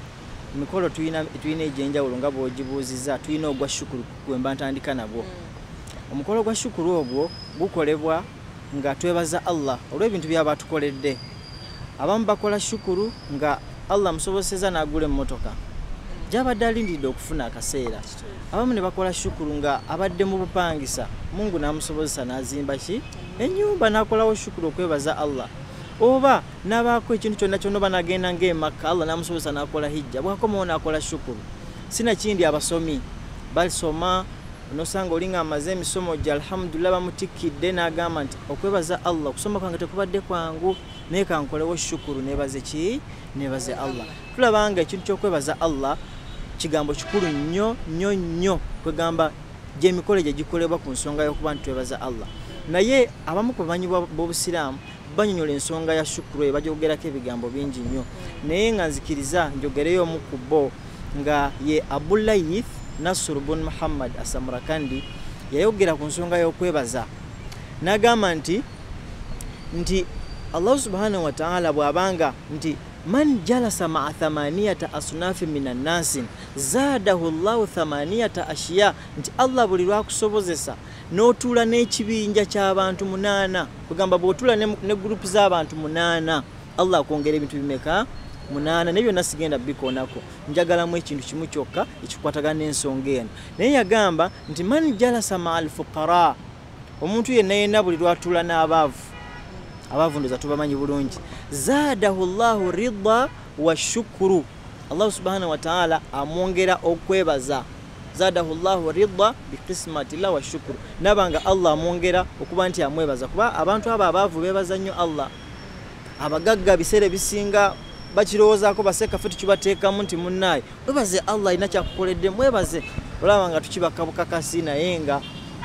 emikolo tulina egy'enjawulo nga bw'ogibuuzizza. Tulina ogwa shukuru gwe mba ntandika nagwo. Omukolo gwa shukuru ogwo gukolebwa nga twebaza Allah olw'ebintu by'aba atukoledde. Abamu bakola shukuru nga Allah amusobosezza n'agula emmotoka gy'abadde alindiridde okufuna akaseera. Abamu ne bakola shukuru nga abadde mu bupangisa, Mungu n'amusobozesa n'azimba ki ennyumba, n'akolawo shukuru okwebaza Allah. Oba n'abaako ekintu kyonna kyonna oba n'agenda ng'emakka, Allah n'amusobozesa n'akola hijja, bw'akomawo n'akola shukuru. Sinakindi abasomi basoma, nosanga oli ng'amaze emisomo gye alhamdulillah bamutikkidde n'agamba nti okwebaza Allah okusoma kwange tekubadde kwangu, naye kankolewo shukuru neebaze ki? Neebaze Allah. Tulaba nga ekintu ky'okwebaza Allah kigambo kikulu nnyo nnyo nnyo, kwegamba gy'emikolo gye gikolebwa ku nsonga y'okuba nti twebaza Allah. Naye abamu ku bamanyi b'Obusiraamu banyonyola ensonga ya shukuru eyo, bagyogerako ebigambo bingi nnyo. Naye nga nzikiriza njogereyo omu ku bo nga ye Abulayith Nasr bun Muhammad Asamrakandi, yayogera ku nsonga y'okwebaza n'agamba nti Allah subhanahu wa ta'ala bw'abanga nti man jalasa ma'a thamaniyata asnafi minan nasi zaadahu Allahu thamaniyata ashiya, nti Allah buli lwakusobozesa n'otuula n'ekibinja ky'abantu 8, kugamba bw'otuula ne gurupu z'abantu 8, Allah akwongera ebintu bimeka? 8. Naye byonna sigenda bikoonako, njagalamu ekintu kimu kyokka ekikwatagana n'ensonga eno. Naye yagamba nti man jalasa ma'a al-fuqara, omuntu yenna yenna buli lwatuula n'abaavu, abaavu ndoza tubamanyi bulungi, zaadahu Allahu ridda wa shukuru, Allah subhanahu wa ta'ala amwongera okwebaza. Zadahu llahu ridda biqismatillah wa shukuru, nabanga Allah amwongera okuba nti amwebaza, kuba abantu abo abaavu beebaza nnyo Allah. Abagagga biseera ebisinga bakirowoozaako baseka ffe tukibateekamu nti munnaaye webaze Allah alina kyakukoledde, mwebaze. Olaba nga tukibaka bukakasi, naye nga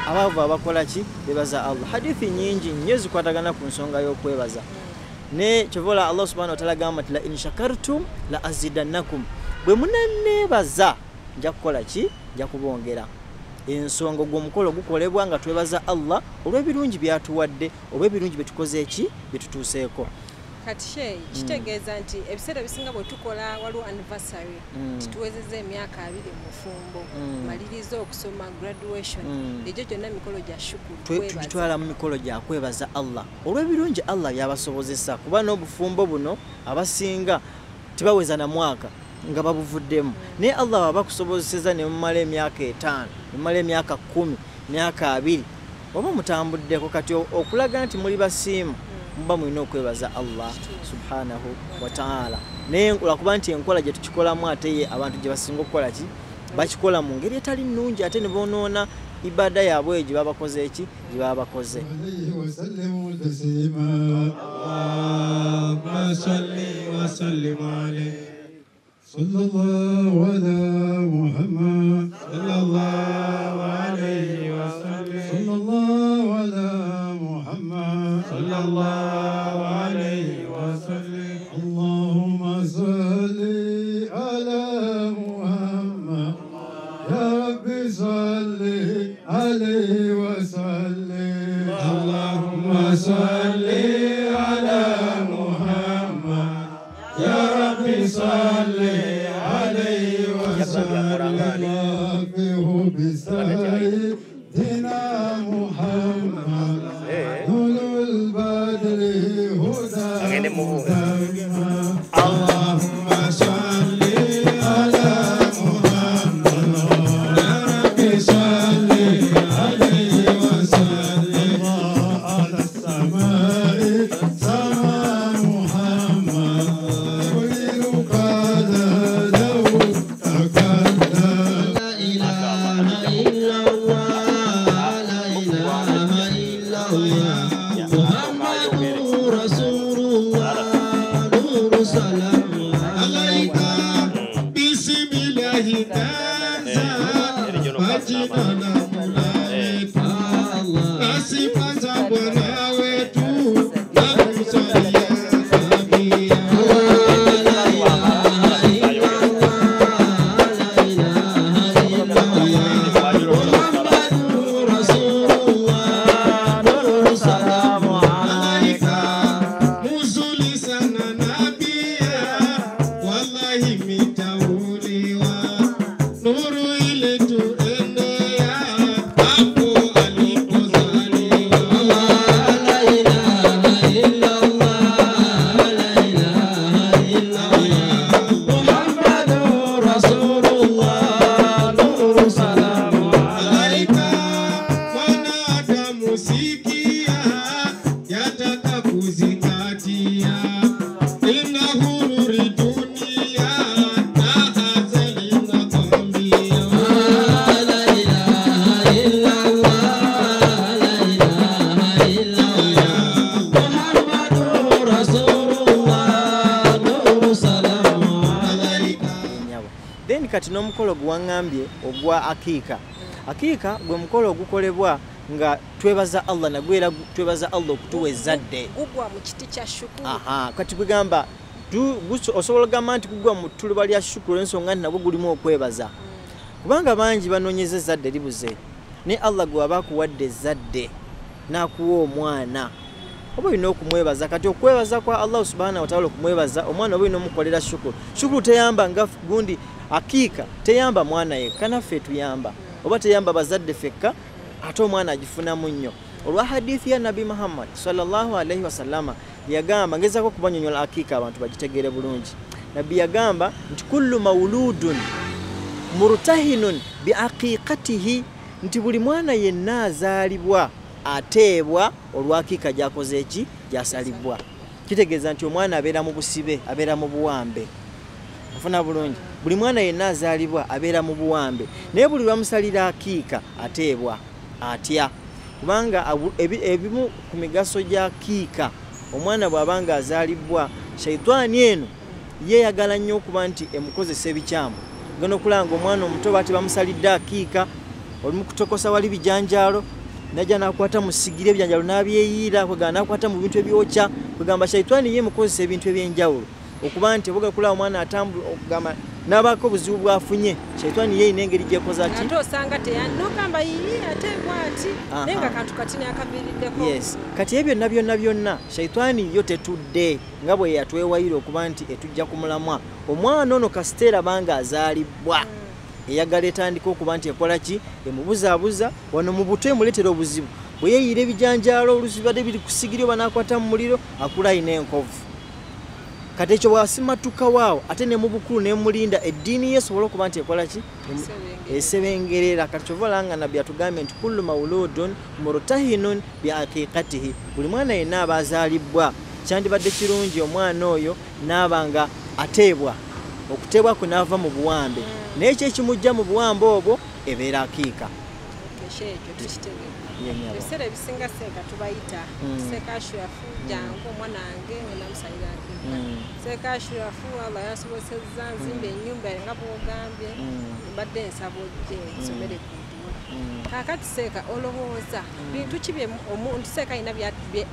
abaavu abakola ki? Bebaza Allah. Hadithi nyingi nnyo zikwatagana ku nsonga y'okwebaza. Ne kyovola Allah subhanahu wa ta'ala agamba nti la in shakartum la azidannakum, bwe munaneebaza nja kukola ki? Nja kubongera. Ensonga gw'omukolo gukolebwa nga twebaza Allah olw'ebirungi byatuwadde oba ebirungi bye tukoze ki bye tutuuseeko.
Kati sheyi kitegeeza nti ebiseera ebisinga bwe tukola waliwo anniversary, tituwezezza emyaka 20 mu bufumbo, maliriza okusoma graduation, egyo gyonna mikolo gya shukuru,
tugitwala mu mikolo gya kwebaza Allah olw'ebirungi Allah byabasobozesa, kuba n'obufumbo buno abasinga tebaweza na mwaka nga babuvuddemu, naye Allah bw'aba akusobozesezza ne mumala emyaka 5, ne mumala emyaka 10, emyaka 20, oba mutambuddeko. Kati okulaga nti muli basiimu muba mulina okwebaza Allah subhanahu wa ta'ala. Naye olwakuba nti enkola gye tukikolamu ate ye abantu gye basinga okukola ki bakikola mu ngeri etali nnungi, ate ne boonoona ibada yaabwe eyo gye babakoze ki gye babakoze.
صلى الله على محمد صلى الله عليه وسلم صلى الله على محمد صلى الله عليه وسلم اللهم صل على محمد يا ربي صل عليه وسلم اللهم صل على محمد يا ربي صل بسيدنا محمد نور البدر هدى اللهم صل على محمد يا ربي صل عليه وسلم على السماء سما محمد كل قد له تكلم
Kati n'omukolo gwaŋŋambye ogwa akiika. Akiika gwe mukolo ogukolebwa nga twebaza Allah, nagwe era twebaza Allah okutuwa ezzadde.
Gugwa mu kiti kya shukuru.
Aha, kati bwegamba osobola okugamba nti gugwa mu ttuluba lya shukuru ensonga nti nagwo gulimu okwebaza. Kubanga bangi banoonyeza ezzadde libuze, naye Allah gwe aba akuwadde ezzadde n'akuwa omwana oba olina okumwebaza. Kati okwebaza kwa Allah subhanahu wa ta'ala, okumwebaza omwana oba olina omukolera shukuru. Shukuru teyamba nga gundi akiika teyamba mwana yekka, naffe tuyamba, oba teyamba bazadde fekka, ate omwana agifunamu nnyo. Olwa hadithi ya Nabi Muhammad sallallahu alaihi wasallama yagamba, ngezaako okubanyonyola akiika abantu bagitegeere bulungi. Nabbi yagamba nti kullu mauludun murtahinun biaqiqatihi, nti buli mwana yenna azaalibwa ateebwa olw'akiika gy'akoze eki gy'asalibwa. Kitegeeza nti omwana abeera mu busibe, abeera mu buwambe. Nfuna bulungi. Buli mwana yenna azaalibwa abeera mu buwambe, naye buli lwamusalira akiika ateebwa atya, kubanga ebimu ku migaso gya akiika omwana bw'abanga azaalibwa shaitani eno yeeyagala nnyo okuba nti emukozesa ebikyamu. Genda okulanga omwana omuto bati bamusalidde akiika, oli mukutokosa wali bijanjaalo, najja n'akwata mu sigiri ebijanjaalo n'abyeyiira, kwegamba n'akwata mu bintu ebyokya, kwegamba shaitani ye emukozesa ebintu eby'enjawulo okuba nti obuga kulaba omwana atambula okugamba n'abaako obuzibu bw'afunye, shaitani ye erina engeri gy'ekoza ki?
Ate osanga nogamba yiyi ate bw'ati naye nga kantu katini akaviiriddeko.
Yes, kati ebyo byonna byonna byonna shaitani yo tetudde nga bwe yatwewayira okuba nti etujja ku mulamwa. Omwana ono kasiteera banga azaalibwa eyagala etandika okuba nti ekola ki, emubuzaabuza wano mu buto emuleetera obuzibu. Bwe yeeyiira ebijanjaalo oluusi bibadde biri kusigiri oba n'akwata mu muliro akula ayina enkovu. Kati ekyo bw'asimatuka waawo ate ne mu bukulu n'emulinda eddiini ye esobola okuba nti ekola ki, esebengerera. Kati kyova olaba nga Nabbi atugambye nti kullu mawuludun murtahinun bi aqiqatihi, buli mwana yenna aba azaalibwa kyandibadde kirungi omwana oyo n'aba nga ateebwa, okuteebwa kwe n'ava mu buwambe, naye ekyo ekimujja mu buwambe obwo ebeera akiika.
Ekyo tukitegedde. Ebiseera ebisinga seeka tubayita seeka Ashirafu jangu omwana wange namusalira akiika, seeka Ashirafu Allah yansobosezza nzimba ennyumba nga bw'ogambye mbadde nsaba ojje nsomere ku dduwa. Kaakati seeka olowooza bintu ki bye omuntu seeka alina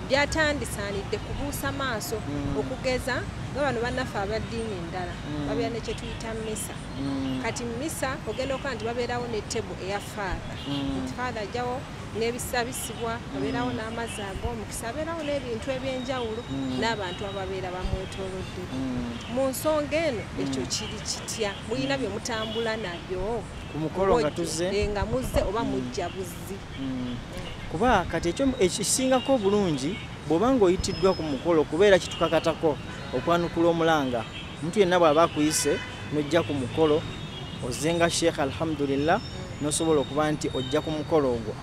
byatandisaanidde kubuusa maaso okugeza nga bano bannaffe abaddiini endala babeera ne kye tuyita misa. Kati misa ogenda okuba nti babeerawo ne tebo eya faatha, nti faatha ajjawo n'ebisabisibwa, abeerawo n'amazzi ag'omukisa, abeerawo n'ebintu ebyenjawulo n'abantu ababeera bamwetoolodde. Mu nsonga eno ekyo kiri kitya? Mulina bye mutambula nabyo
ku mukolo nga tuzze
nga muzze oba mujja buzzi?
Kuba kati ekyo ekisingako obulungi bw'oba ng'oyitiddwa ku mukolo kubeera kitukakatako okwanukula omulanga. Omuntu yenna bw'aba akuyise n'ojja ku mukolo ozze nga Sheikh alhamdulillah, n'osobola okuba nti ojja ku mukolo ogwo.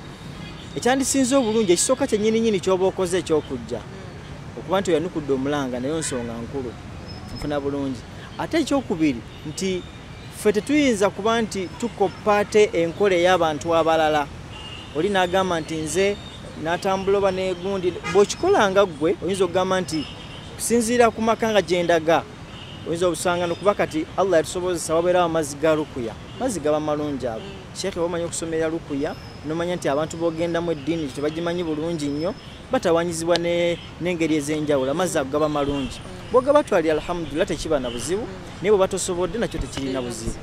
Ekyandisinze obulungi ekisooka kyennyininyini ky'oba okoze ekyokujja okuba nti oyanukudde omulanga, nayo nsonga nkulu, nfuna bulungi. Ate ekyokubiri nti ffe tetuyinza kuba nti tukoppa ate enkola ey'abantu abalala. Oli n'agamba nti nze n'atambula oba n'egundi, bw'okikolanga ggwe oyinza okugamba nti kusinziira ku maka nga gye ndaga oyinza obusanga nokuba kati Allah yatusobozesa wabeerawo amazzi ga lukuya, mazzi gaba malungi ago. Sheikh omanyi okusomera lukuya nomanya nti abantu b'ogendamu eddiini tebagimanyi bulungi nnyo, batawanyizibwa n'engeri ez'enjawulo, amazzi ago gaba malungi. Bw'ogabatwalira alhamdulillah tekiba na buzibu, naye bwe batosobodde nakyo tekirina buzibu.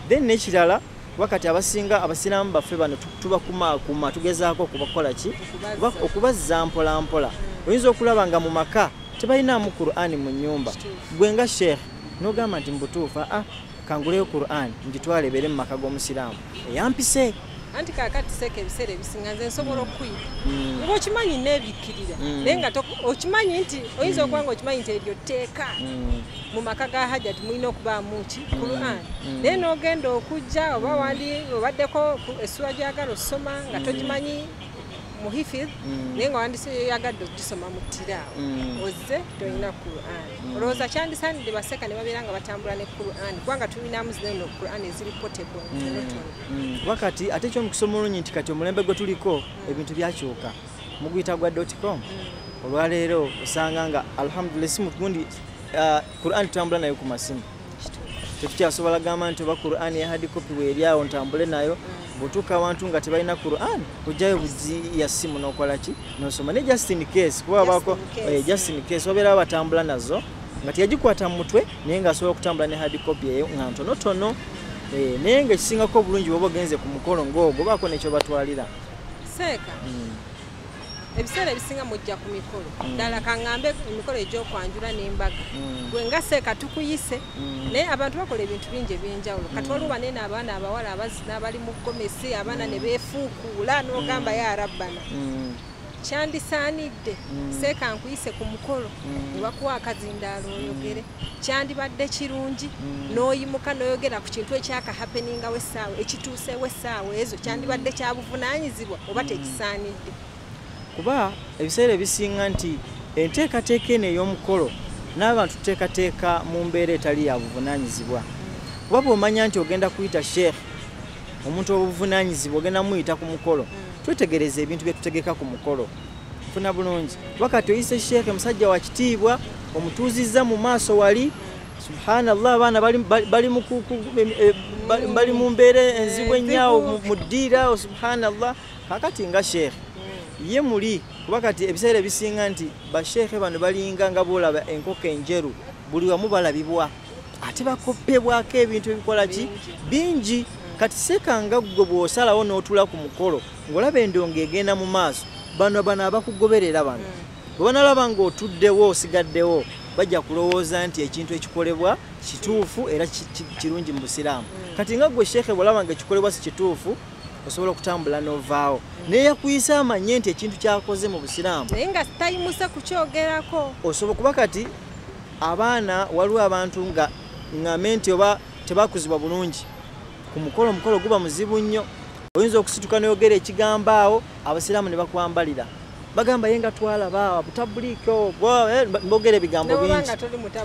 Then n'ekirala kuba kati abasinga abasiraamu baffe bano tubakumaakuma, tugezaako okubakola ki, okubazza mpola mpola. Oyinza okulaba nga mu maka tebalinaamu Qur'ani mu nnyumba, gwe nga Sheikh n'ogamba nti mu butuufu kanguleyo Qur'ani ngitwale ebeere mu maka g'omusiraamu eyampise.
Anti kaakati seeka ebiseera ebisinga nze nsobola okukuyita ng'okimanyi neebikkirira, naye nga okimanyi nti oyinza okuba nga okimanyi nti eryo tteeka mu maka ga Hajjati mulina okubaamu ki Qur'an, naye n'ogenda okujja oba wandi obaddeko essuula gy'oyagala osoma nga togimanyi muhifidh, naye nga wandiyagadde okugisoma mu ttiraawo ozze tolina Qur'an. Olowooza kyandisaanidde baseeka ne babeera nga batambula ne Qur'an, kubanga tulinamu zino Qur'an eziri portable ntonotono.
Kuba kati ate ekyomukusoma olungi nti kati omulembe gwe tuliko ebintu byakyuka, muguyita gwa .com. Olwaleero osanga nga alhamdulillah simu gundi Qur'an tutambula nayo ku masimu, tetukyasobola gamba nti oba Qur'an ya hard copy weeri awo ntambule nayo. Bw'otuuka awantu nga tebalina Qur'an ojjayo buzi ya simu n'okola ki n'osoma, ne just in case kuba baako just in case wabeerawo batambula nazo nga teyagikwata mu mutwe naye ng'asobola okutambula ne hard copy eyo nga ntonotono. Naye nga ekisingako obulungi bw'oba ogenze ku mukolo ng'ogwo baako n'ekyobatwalira.
Seeka ebiseera ebisinga mujja ku mikolo ddala kaŋŋambe emikolo egy'okwanjula n'embaga, gwe nga seeka tukuyise, naye abantu bakola ebintu bingi ebyenjawulo. Kati waliwo banene abaana abawala abazina abali mu gomesi, abaana ne beefuukuula n'ogamba ya rabbana. Kyandisaanidde seeka nkuyise ku mukolo ne bakuwa akazindaalo oyogere, kyandibadde kirungi n'oyimuka n'oyogera ku kintu ekyakahappeningawo essaawa ekituuseewo essaawa ezo, kyandibadde kya buvunaanyizibwa oba tekisaanidde?
Kuba ebiseera ebisinga nti enteekateeka eno ey'omukolo N'abantu tuteekateeka mu mbeera etali ya buvunaanyizibwa. Kuba bw'omanya nti ogenda kuyita sheikh, omuntu obuvunaanyizibwa ogenda muyita ku mukolo, twetegereze ebintu bye tutegeka ku mukolo. Nfuna bulungi. Kuba kati oyise sheikh musajja wa kitiibwa, omutuuzizza mu maaso wali, subhanallah, abaana bali mu mbeera enzibu ennyo mu ddiira, subhanallah. Kakati nga sheikh ye muli, kuba kati ebiseera ebisinga nti basheekhe bano balinga nga bw'olaba enkoko enjeru, buli wamu balabibwa ate bakoppebwako ebintu ebikola ki bingi. Kati seeka nga ggwe bw'osalawo n'otuula ku mukolo ng'olaba endongo egenda mu maaso, bano abakugoberera bano bwe banalaba ng'otuddewo osigaddewo, bajja kulowooza nti ekintu ekikolebwa kituufu era kirungi mu busiraamu. Kati nga ggwe sheekhe bw'olaba nga ekikolebwa si kituufu, osobola okutambula n'ovaawo. Naye yakuyisa amanye nti ekintu kyakoze mu busiraamu,
naye nga tayimuse kukyogerako.
Osobola kuba kati abaana, waliwo abantu nga ŋŋambe nti oba tebakuzibwa bulungi ku mukolo, omukolo guba muzibu nnyo. Oyinza okusituka n'oyogera ekigambo awo, abasiraamu ne bakwambalira, bagamba ye nga twalaba butabuliike, boogera ebigambo bingi,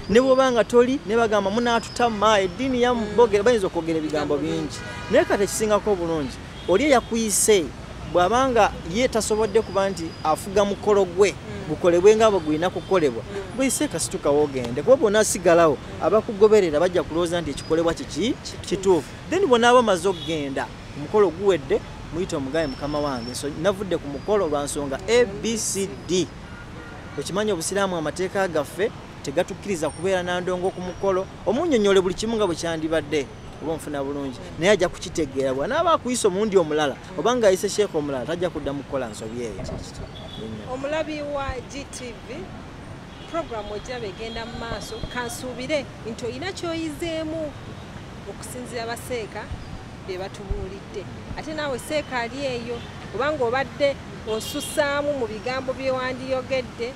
ne bw'oba nga toli ne bagamba munaatutama eddiini yamu, bayinza okwogera ebigambo bingi. Naye kati ekisingako obulungi, oli eyakuyise bw'abanga ye tasobodde kuba nti afuga mukolo gwe gukolebwe nga bwe gulina kukolebwa, bweyise kasituka woogende, kuba bw'onaasigalawo abakugoberera bajja kulowooza nti ekikolebwa kiki kituufu. Then bw'onaaba omaze okugenda, omukolo guwedde, muyite omugabe, mukama wange, so navudde ku mukolo lwa nsonga ABCD. Okimanyi obusiraamu amateeka gaffe tegatukkiriza kubeera na ndongo ku mukolo. Omunnyonnyole buli kimu nga bwe kyandibadde, oba onfuna bulungi, naye ajja kukitegeera. Bw'anaaba akuyise omulundi omulala oba ng'ayise sheekh omulala, tajja kuddamu kukola nsobi eyo.
Omulabi wa GTV, puroguramu ogiraba egenda mu maaso, kansuubire nti olina ky'oyizeemu okusinziira baseeka bye batubuulidde. Ate naawe seeka ali eyo, obanga obadde osusaamu mu bigambo bye wandiyogedde,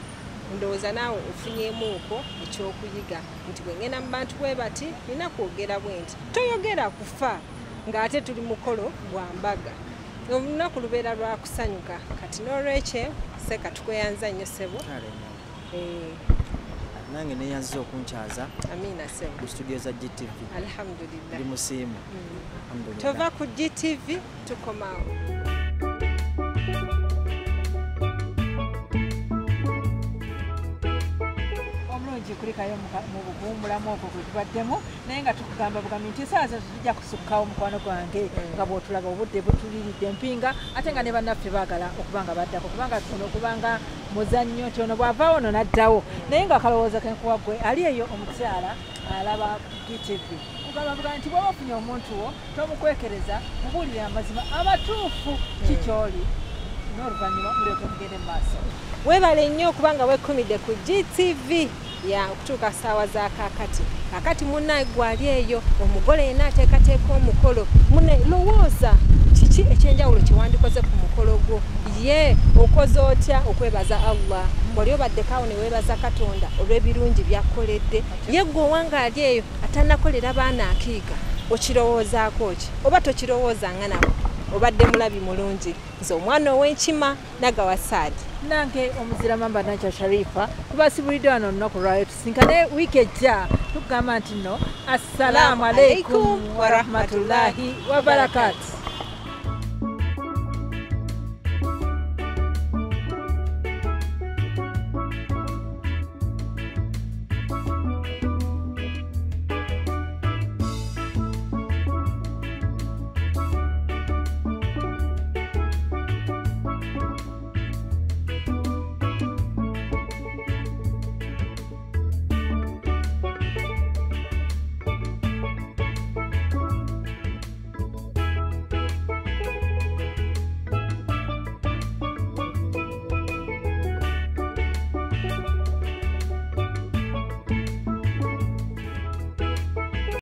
ndowooza naawe ofunyeemuuko ekyokuyiga nti bwe ngenda mu bantu bwe bati nina kwogera bwe nti. Toyogera kufa ng'ate tuli mukolo gwa mbaga, olunaku lubeera lwa kusanyuka. Kati n'olwekyo seeka tukweyanza nnyo ssebo.
Nange neyanziza okunkyaza.
Amiina ssebo.
Ku studio za GTV.
Alhamdulillah,
ndi musiimu.
Tova ku GTV, tukomaawo.
Omulungi, kulikayo mu buguumulamu okwo gwe tubaddemu, naye nga tukugamba bugambi nti esaawa zino tetujja kusukkawo, mukwano gwange, nga bw'otulaba obudde butuliridde empinga, ate nga ne bannaffe baagala okuba nga baddako, kubanga ono kubanga muzannyo nti ono bw'avaawo ono n'addawo. Naye nga akalowoozo kenkuwa gwe ali eyo omukyala alaba GTV, kugamba bugambi nti bw'oba ofunye omuntu wo tomukwekereza, mubuulire amazima amatuufu kikyoli, n'oluvannyuma mulyoke mugende mu maaso.
Weebale nnyo okubanga weekumidde ku GTV ya okutuuka ssaawa za kaakati. Kaakati munnaye gwali eyo omugole yenna ateekateeka omukolo, munne lowooza kiki ekyenjawulo kye wandikoze ku mukolo gwo. Ye okoze otya okwebaza Allah? Wali obaddeko ne weebaza Katonda olw'ebirungi by'akoledde? Ye ggwe owanga ali eyo atannakolera baana akiika, okirowoozaako ki oba tokirowoozanga nako? Obadde mulabi mulungi. Nze omwana ow'enkima Nagawa Saadi,
nange omuzira mamba Nakya Sharifa, tubasibulidde wano olunaku lwayo. Tusinkane wiiki ejja, tukugamba nti nno assalaamu aleikum warahmatullahi wabarakatu.